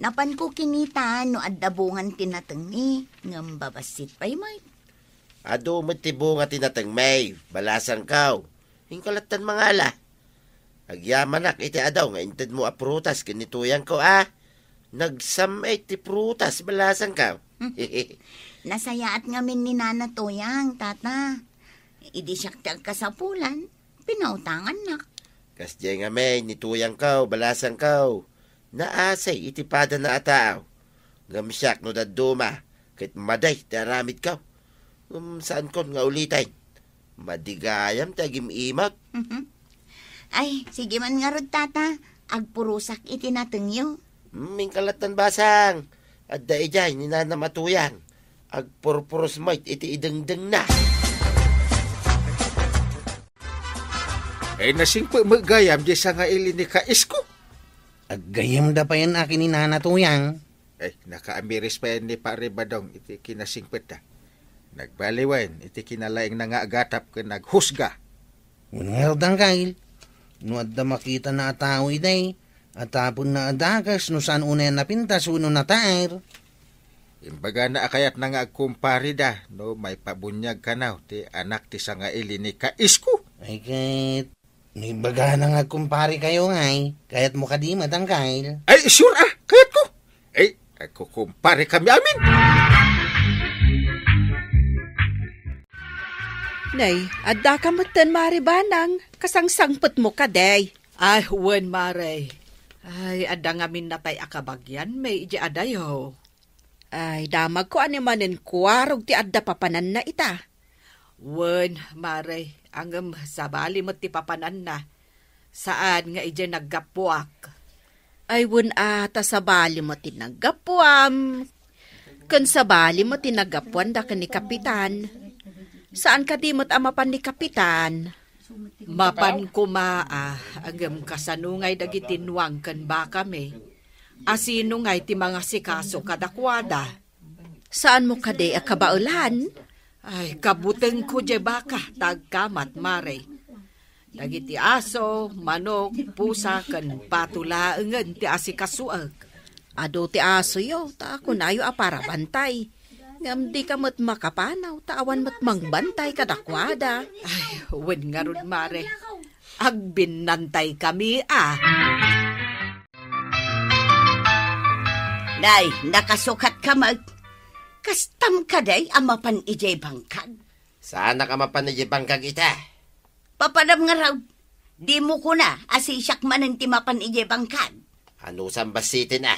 napanko kinita no adda bungan ti natengmi, ngem babassit pay met. Adu met ti bunga ti natengmi, balasangko. Inka lattan mangala. Agyamanak iti adu nga intedmo a prutas ken ni Tuyangko a. Nagsam-it ti prutas, balasangko. Nasayaat ngamin ni Nana Tuyang, Tata. Idi siak ti agkasapulan, pinautangannak. Kasdiay ngamin ni Tuyangko, balasangko. Naasay iti padana a tao. Ngem siak no dadduma, ket madi ti aramidko. Ngem saankon nga uliten. Madi gayam ti agim-imag. Mhm. Ay, sige man ngarud, Tata. Agpurosak iti natengyo. Hmm, inka lattan, basang. Adda idiay ni Nanam a Tuyang. Agpurpuros met iti idengdengna. Ay, nasingpet met gayam diay sangaili ni Kaisko. Aggayamda payen a ken ni Nana Tuyang. Ay, nakaamiris payen ni Pare Badong iti kinasingpetda. Nagbaliwen iti kinalaingna nga agatap ken aghusga. Wen ngarud, Angkel, no adda makitana a tao idi, a taponna a dakes no saan unay a napintas wenno nataer. Imbagana a kayatna nga agkumpareda no maipabuniag kano ti anak ti sangaili ni Kaisko. Ay ket, no imbagana nga agkumparekayo ngay, kayatmo kadi met, Angkel? Ay, sure a, kayatko. Ay, agkukumparekami amin. Nay, addaka metten, Mare Banang, kasangsangpetmo kadi. Ay, wen, Mare. Ay, adda ngamin natay a kabagianmi idiay adayo. Ay, damagko a ni manen kuarog ti adda papananna ita. Wen, Mare, ngem sabali met ti papananna. Saan nga idiay naggapuak. Ay, wen a, ta sabali met ti naggapuam. Ken sabali met ti naggapuanda ken ni Kapitan. Saan kadi met a mapan ni Kapitan? Mapan koma a, ngem kasano ngay dagiti nuang ken bakami? A sino ngay ti mangasikaso kadakuada? Saanmo kadi a kabaelan? Ay, kabutengko diay baka ta agkamat, Mare. Dagiti aso, manok, pusa, ken pato laengen ti asikasoek. Adu ti asoyo, ta kunayo a parabantay. Ngem dika met makapanaw, ta awan met mangbantay kadakuada. Ay, wen ngarud, Mare. Agbinnantaykami, a. Nay, nakasukatka met. Kastam kadi a mapan idiay bangkag? Saanak a mapan idiay bangkag ita. Papadam ngarud, dimo kuna a sisiak manen ti mapan idiay bangkag? Anusam bassiten a?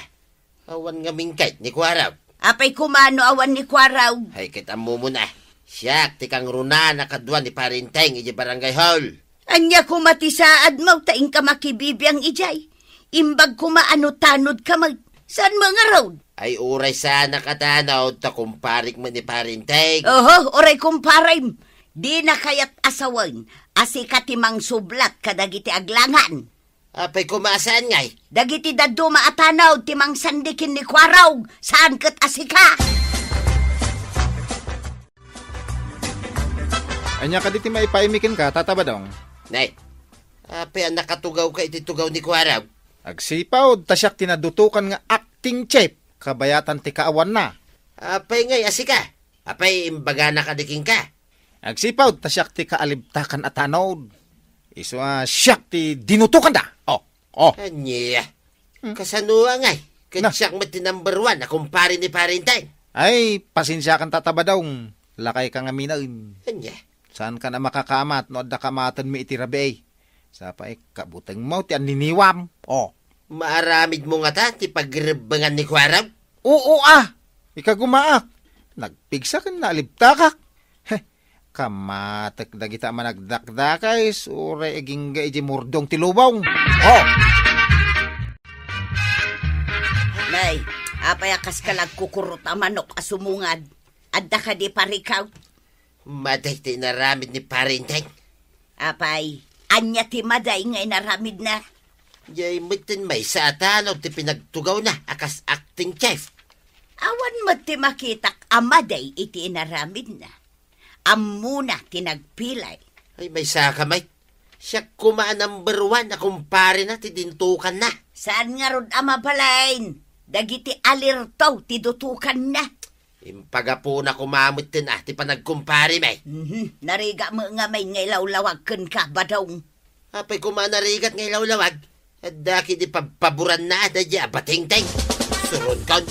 Awan ngamin kayat ni Kuarog. Apay koma no awan ni Kuarog? Ay, ket ammomon a. Siak ti kangrunaan a kadua ni Pare Enteng idiay barangay hall. Ania koma ti saadmo ta inka makibibiang idiay? Imbag koma a no tanodka met. Saanmo ngarud? Ay, uray saanak a tanod ta kumparek met ni Pare Enteng. Oho, uray kumparem. Dina kayat a sawen a sika ti mangsublat kadagiti aglangan. Apay koma a saan ngay? Dagiti dadduma a tanod ti mangsandi ken ni Kuarog, saan ket a sika. Ania kadi ti maipaaymi kenka, Tata Badong? Nay, apay a nakatugawka iti tugaw ni Kuarog? Agsipud ta siak ti nadutokan nga acting chief, kabayatan ti kaawanna. Apay ngay a sika? Apay imbagana kadi kenka? Agsipud ta siak ti kaalibtakan a tanod. Isu a siak ti dinutokanda. Oh, oh. Ania? Hmm? Kasano ngay? Ket Na. Siak met ti number one a kumpare ni Pare Enteng. Ay, pasensiakan, Tata Badong. Lakayka ngaminen. Ania? Saankan a makakaamat no adda kaamatenmi iti rabii. Sapay, kabutengmo ti anniniwam. Oh. Maaramidmo ngata ti pagrebbengan ni Kuarog? Oo, a. Ikagumaak. Nagpigsa ken naalibtakak. Heh, kamatek dagita a managdakdakes, uray agingga iti murdong ti lubong. Oh! Nay, apay a kaska nagkukurot a manok a sumungad? Adda kadi parikaw? Maday ti inaramid ni Pare Enteng. Apay, ania ti maday nga inaramidna? Diay metten maysa a tanod ti pinagtugawna a kas acting chief. Awan met ti makitak a maday iti inaramidna. Ammona ti nagpilay. Ay, maysaka met. Siak koma a number one a kumparena ti dinutokanna. Saan ngarud a mabalin? Dagiti alerto ti dutokanna. Impagapuna koma metten a ti panagkumparemi. Mhm. Narigat met ngamin nga ilawlawag kenka, Badong. Apay koma narigat nga ilawlawag? Adda kadi pabpaboranna a daydi a batengteng. Suronkon.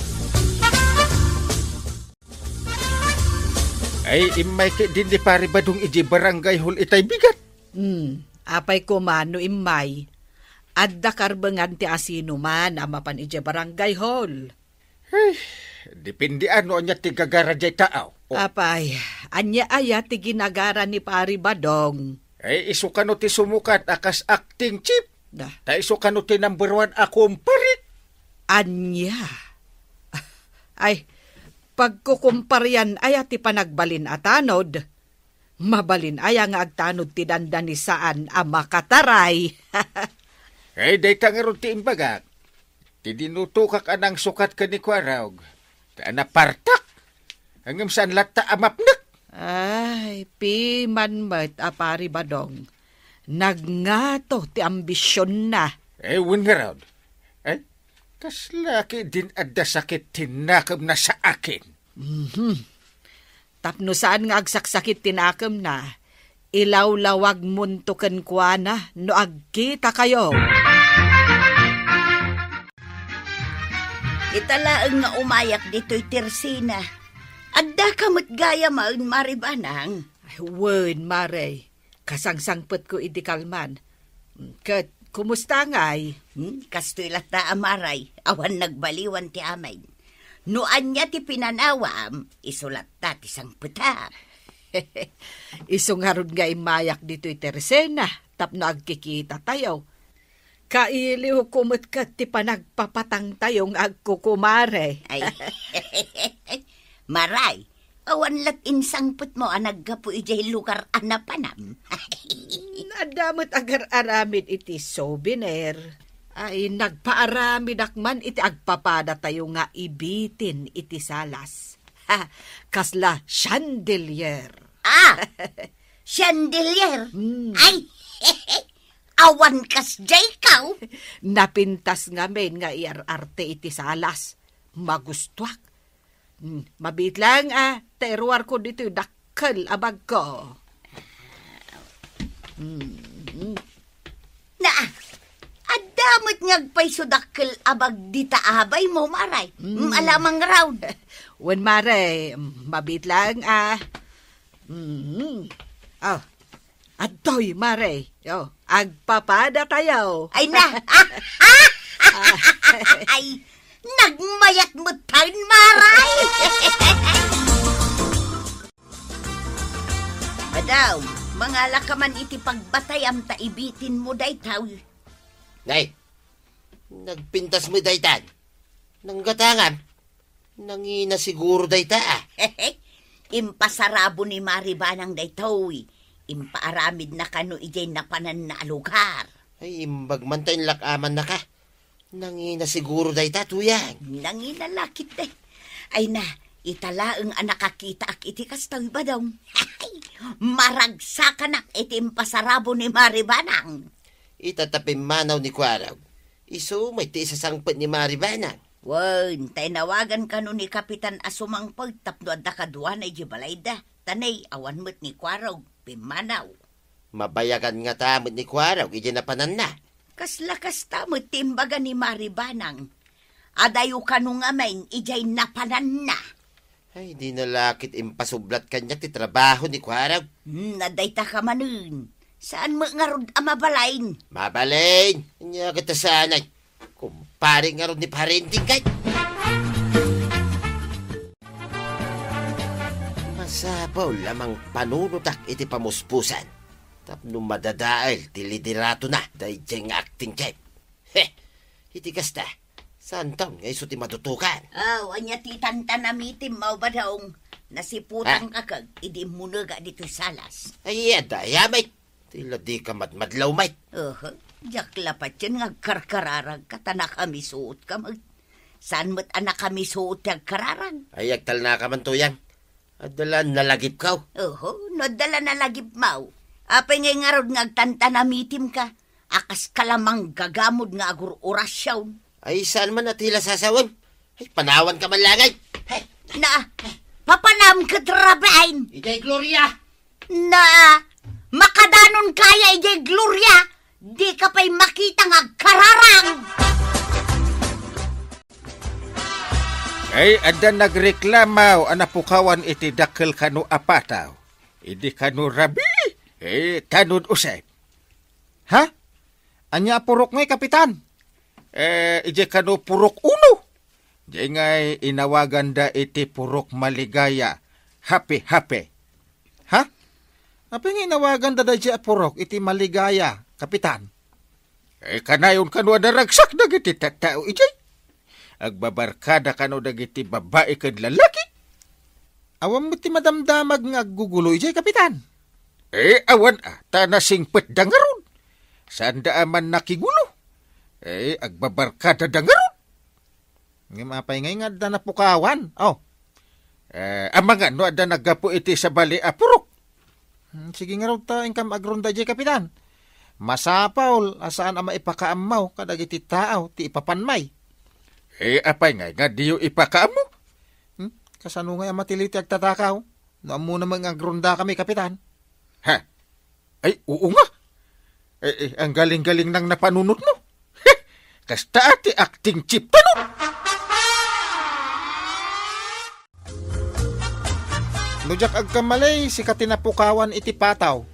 Ay, immay ketdin ni Pare Badong idiay barangay hall itay bigat. Hmm, apay koma no immay? Adda karbengan ti asinoman a mapan idiay barangay hall. Ay, depende a no ania ti gagara diay tao. Oh. Apay, ania aya ti ginagara ni Pare Badong? Ay, isu kano ti sumukat a kas acting chief? Da. Ta isu kano ti number one a kumparik? Ania? Ay, pagkukumparian aya ti panagbalin a tanod? Mabalin aya nga agtanod ti dandani saan a makataray? Ay, dayta ngarud ti imbagak. Ti dinutokak a nangsukat ken ni Kuarog, ta napartak. Ngem saan latta a mapnek. Ay, piman met a Pare Badong. Nagngato ti ambisionna. Eh, wen ngarud. Eh, kasla ketdin adda sakit ti nakemna sa akin. Mhm. Tapno saan nga agsaksakit ti nakemna, ilawlawagmonto kenkuana no agkitakayo. Ita laeng nga umayak ditoy Tersina. Addaka met gayam, Mare Banang? Ay, wen, Mare. Kasangsangpetko idi kalman. Ket, kumusta ngay? Hmm, kastoy latta a Mare, awan nagbaliwan ti amin. No ania ti pinanawam, isu latta ti sangpetam. Isu ngarud nga immayak ditoy Tersena, tapno agkikitatayo. Kailiwko met ket ti panagpapatangtayo nga agkukumare. Ay. Mare, awan lat insangpetmo a naggapu idiay lugar a napanam. Adda met agar-aramid iti souvenir. Ay, nagpaaramidak man iti agpapadatayo nga ibitin iti salas. Ha, kasla chandelier. Ah! Chandelier? Hmm. Ay! Awan kasdiay kaw? Napintas ngamin nga iar-arte iti salas. Magustuak. Hmm, mabiit laeng a, ta iruarko ditoy dakkel a bagko. Hmm. Na, adda met nga agpayso dakkel a bag dita abaymo, Mare. Mm. Mm, alamang raw. Wen, Mare, mabiit laeng a. Mm. Oh, adtoy, Mare. Oh, agpapadatayo. Ay na. Ay, nagmayat met tayo, Mare. Madaw, mangala ka man iti pagbatayam ta ibitinmo daytoy. Nay, nagpintas met daytan. Nanggatangam. Nangina siguro dayta, ah. Impasarabo ni Mari Banang daytoy. Impaaramidna kano idiay napananna a lugar. Ay, imbag man ta inlak-amannaka. Nangina siguro dayta, Tuyang. Nangina la ketdi. Ay na, ita laeng a nakakitaak iti kastoy, Badong. Maragsakanak iti impasarabo ni Mari Banang. Ita ta pimmanaw ni Kuarog. Isu met ti isasangpet ni Mari Banang. Wen, ta inawagan kano ni Kapitan a sumangpet tapno adda kaduana idiay balayda. Ta nay, awan met ni Kuarog, pimmanaw. Mabayagan ngata met ni Kuarog idiay napananna. Kasla kasta met ti imbaga ni Mari Banang. Adayo kano ngamin idiay napananna. Ay, di na la ket impasublat kaniak ti trabaho ni Kuarog. Hmm, na dayta ka manen. Saan met ngarud a mabalin? Mabalin? Ania ket ta saan ay? Kumpare ngarud ni Pare Inding kay? Masapul a mangpanunotak iti pamuspusan tapno madadael ti lideratona daydiay nga acting type. He! Iti kasta, saanton nga isu ti madutokan? Aw, ania ti tantanamitim, Mao Badong? Nasiputan Ah. ka kag idi immunega ditoy salas. Ay, adda, ayamay. Ti la di ka madmadlaw, mate. Aha, diak la patien nga agkarkararag ka ta nakamisuot ka met. Saan met a nakamisuot ti agkararag? Ay, agtalna ka man, Tuyang. Adda la nalagipko. Oho, no adda la nalagipmo. Apay ngay ngarud nga agtantanamitim ka? A kas ka la manggagamod nga agur-orasion. Ay, saan man a ti la sasawen? Ay, panawan ka man la ngay. Hey, Na, papanam ket rabain. Idiay Gloria. Na, makadanon kaya idiay Gloria, di ka pay makita nga agkararang. Ay, adda nagreklamo a napukawan iti dakkel kano a pataw. Idi kano rabii, eh, kano uset. Ha? Ania a purok ngay, Kapitan? Eh, idiay kano purok uno. Diay ngay inawaganda iti purok Maligaya, Happy-Happy. Ha? Apay nga inawaganda daydiay a purok iti Maligaya, Kapitan? Eh, kanayon kano a naragsak dagiti tattao idiay. Agbabarkada kano dagiti babbai ken lalaki. Awan met ti madamdamag nga aggugulo idiay, Kapitan. Eh, awan a, ta nasingpetda ngarud. Saanda a mannakigulo. Eh, agbabarkadada ngarud. Ngem apay ngay nga adda napukawan? Oh. Eh, amangan no adda naggapu iti sabali a purok. Hmm, sige ngarud ta inkam agronda idiay, Kapitan. Masapul a saan a maipakaammo kadagiti tao ti ipapanmi. Eh, apay ngay nga diyo ipakaammo? Hmm? Kasano ngay a matili ti agtatakaw? No ammona met nga agrondakami, Kapitan. Ha? Ay, oo nga. Eh, eh, ang galing-galing ng napanunot mo. Kasta ti acting chief tanong. No diak agkamali, sika ti napukawan iti pataw.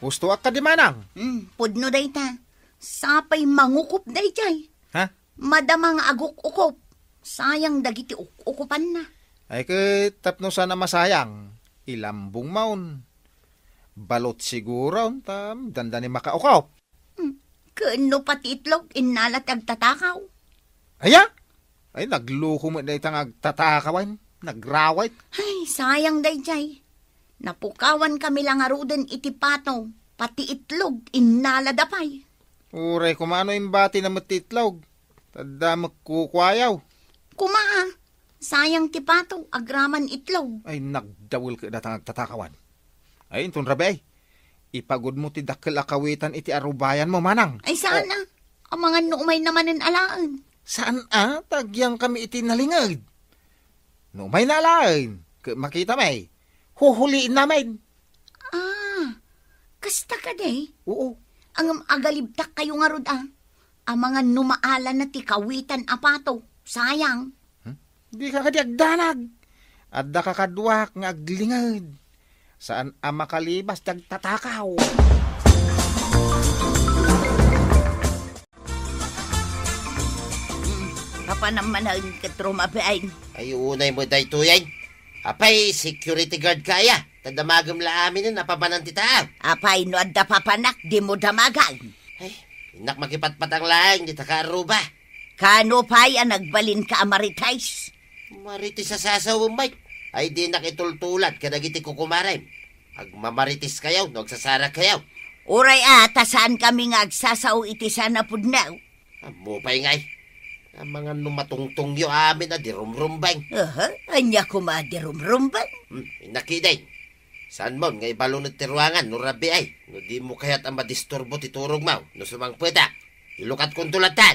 Husto ak kadi, Manang? Hmm, pudno dayta. Sapay mangukup daydiay. Ha? Madama nga aguk-ukup. Sayang dagiti uk-ukupanna. Ay ket tapno saan a masayang, ilambong maon. Balot siguro, ta dandani makaukup. Hmm. Ken no pati itlog, innala ti agtatakaw. Aya? Ay, nagluko met dayta nga agtatakawan. Nagrawit. Ay, sayang daydiay. Napukawan kami la ngaruden iti pataw, pati itlog, innalada pay. Uray koma no imbatina met ti itlog. Tadda met kukuayaw. Koma, ah. Sayang ti pataw, agraman itlog. Ay, nagdawel ket data nga agtatakawan. Ay, inton rabii, ay. Ipagudmo ti dakkel a kawitan iti arubayanmo, Manang. Ay, saan Oh. a? Amangan no umay namanen alaen. Saan a? Tagyang kami iti nalinged. No umayna laeng, ket makita met, huhulienna met. Ah, kasta kadi? Oo. Ngem agalibtak kayo ngarud, a. Amangan no maalanna ti kawitan a pato. Sayang. Hmm? Dika kadi agdanag. Adda kakaduak nga aglinged. Saan a makalibas ti agtatakaw. Papanam manen ket rumabiin. Ay, unay met daytoyen. Apay, security guard ka aya. Ta damagem la aminen a papanan ti tao. Apay, no adda papanak, dimo damagan. Ay, innak makipatpatang laeng dita kaarruba. Kano pay a nagbalinka a marites? Marites a sasawem, Mike. Ay, dinak itultulad kadagiti kukumarem. Agmamarites kayo no agsasarak kayo. Uray a, ta saan kami nga agsasao iti saan a pudno. Ammo pay ngay. Amangan no matungtongyo amin a di rumrumbeng. Aha, ania koma a di rumrumbeng? Hmm, inakideng. Saan mon nga ibalunet ti ruangan no rabii ay? No dimo kayat a madisturbo ti turogmo no sumangpetak. Ilukatkonto latta.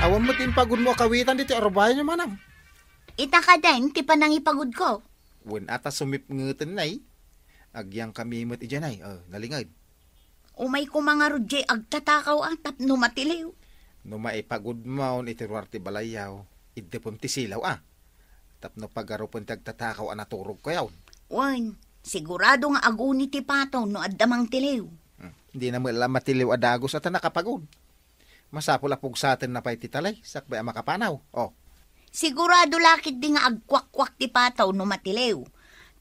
Awan met impagudmo a kawitan ditoy arubayanyo, manang. Ita kadi ti panangipagudko. Wen ata sumipngeten, nay. Agyangkami met idiay, nay. O, nalinged. Umay koma ngarud diay agtatakaw a tapno matiliw. No maipagudmon iti ruar ti balayyo, iddepem ti silaw a. Tapno pagarupen ti agtatakaw a naturogkayo. Wen, sigurado nga aguni ti pato no adda mangtiliw. Hmm, dina met la matiliw a dagus a ta nakapagud. Masapul a pugsatenna pay ti talay, sakbay a makapanaw. O. Sigurado la ketdi nga agkuakkuak ti pato no matiliw.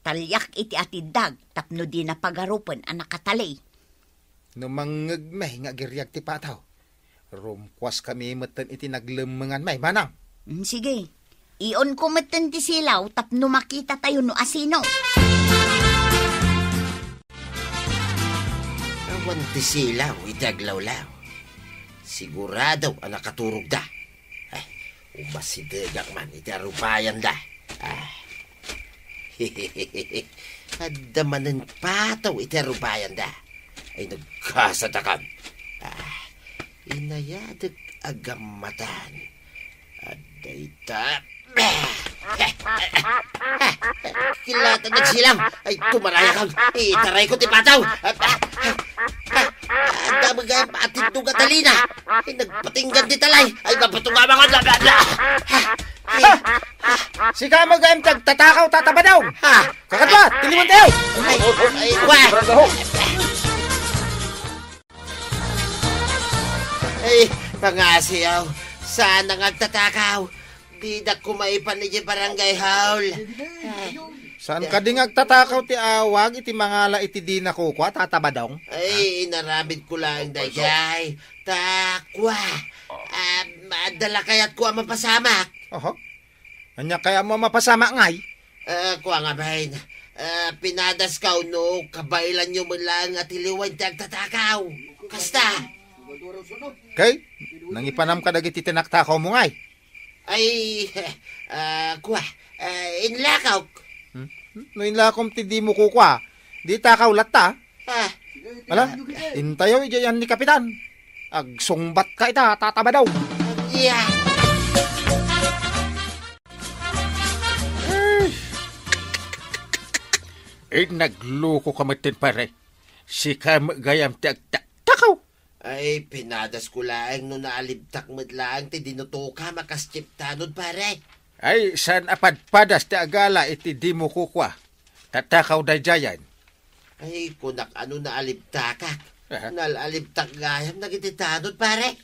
Taliak iti atiddag tapno dina pagarupen a nakatali. No mangngegmi nga agiriag ti pato, rumkuaskami metten iti naglemmenganmi, manang. Mm, sige. Ionko metten ti silaw tapno makitatayo no asino. Awan ti silaw iti aglawlaw. Sigurado a nakaturogda. Ay, umasidegak man iti arubayanda. Ah. Adda manen pato iti arubayanda. Ay, nagkasadakan. Ah, inayadek a gammatan. Adda ita. Kilatan nagsilang. Ay, tumarayakon. Itarayko ti pataw. Adda met gayam atindog a talina. Ay, nagpatinggan ti talay. Ay, mapatungamangan. Bla, bla, bla. Sika met gayam ti agtatakaw, Tata Badong. Ha? Kakadua, tiliwen tayo. Ay, ay, kwa. Ay, pangasiw. Saan nga agtatakaw? Didak koma maipan idiay barangay hall. Saan kadi nga agtatakaw ti awag iti mangala iti dina kukua, Tata Badong? Ay, inaramidko laeng daydiay. Ta kua, ah, adda la kayatko a mapasamak. Oho. Ania kayatmo a mapasamak ngay? Ah, kua ngamin. Ah, pinadasko no kabaelanyo met laeng a tiliwen ti agtatakaw. Kasta. Kay, nangipanam kadagiti tinaktakawmo ngay? Ay, ah, kua, ah, inlakok. Hmm? No inlakom ti dimo kukua, di takaw latta. Ah. Ala, intayo idiay ni Kapitan. Agsungbatka ita, Tata Badong. Yeah. Ay. Eh, naglukoka metten, pare. Sika met gayam ti agtaktakaw. Ay, pinadasko laeng no naalibtak met laeng ti dinutokam a kas Chief Tanod, pare. Ay, saan a padpadas ti agala iti dimo kukua? Tatakaw daydiayen. Ay, kunak a no naalibtakak. Aha. Naalibtak gayam dagiti tanod, pare.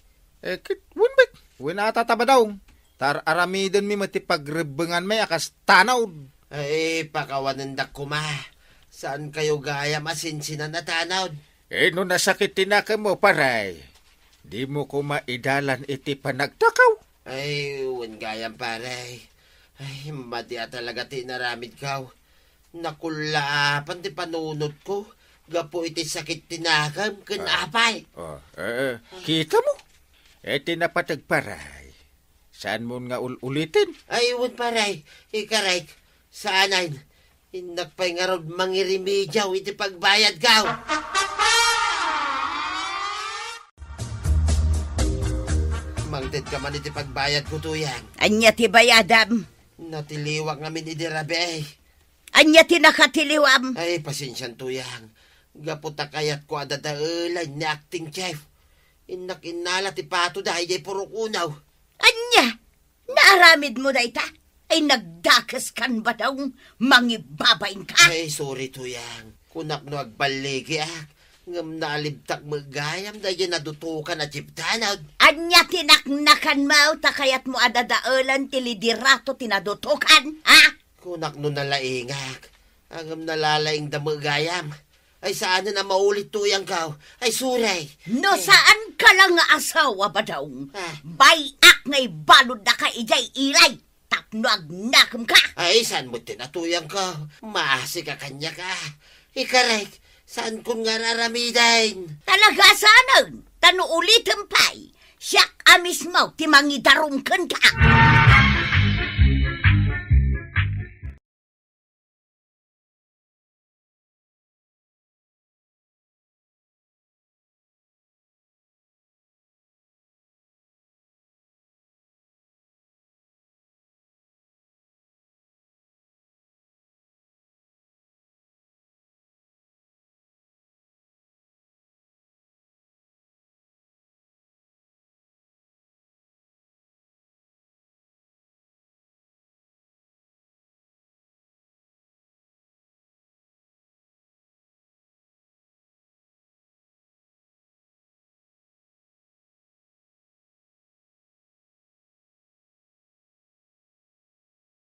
Eh, ket, wen met. Wen a, Tata Badong. Tar-aramidenmi met ti pagrebbenganmi a kas tanod. Ay, pakawanendak koma. Saan kayo gayam a sinsinan a tanod? Eh, no nasakit ti nakemmo, pare, dimo koma idalan iti panagtakaw. Ay, wen gayam, pare. Ay, madi a talaga ti inaramidko. Nakullaapan ti panunotko gapu iti sakit ti nakem ken apay. Ah, eh, eh, kitamo? Eh, ti napateg, pare. Saanmon nga ul-uliten? Ay, wen, pare. Ikarek. Saanen. Innak pay ngarud mangirimediaw iti pagbayadko. Mang Ted ka man iti pagbayadko, Tuyang. Ania ti bayadam? Natiliwak ngamin idi rabii. Ania ti nakatiliwam? Ay, pasensian, Tuyang. Gapu ta kayatko a dadaelan ni acting chef. Innak innala ti pato daydiay purok unaw. Ania? Naaramidmo dayta? Ay, nagdakeskan, Badong, mangibabainka. Ay, sorry, Tuyang. Kunak no agballigiak, ngem naalibtak met gayam daydiay nadutokan a chef danod. Ania ti naknakanmo ta kayatmo a dadaelan ti liderato ti nadutokan, ha? Kunak no nalaingak, ngem nalalaingda met gayam. Ay, saanen a maulit, Tuyangko. Ay, sorry. No saanka la nga asawa, Badong, Ah. bay-ak nga ibaluddaka idiay ilay tapno agnakemka. Ay, saan met ti natuyangko? Maasika kaniak, a. Ikarek, saankon nga ar-aramiden. Talaga saanen, ta no ulitem pay, siak a mismo ti mangidarum kenka.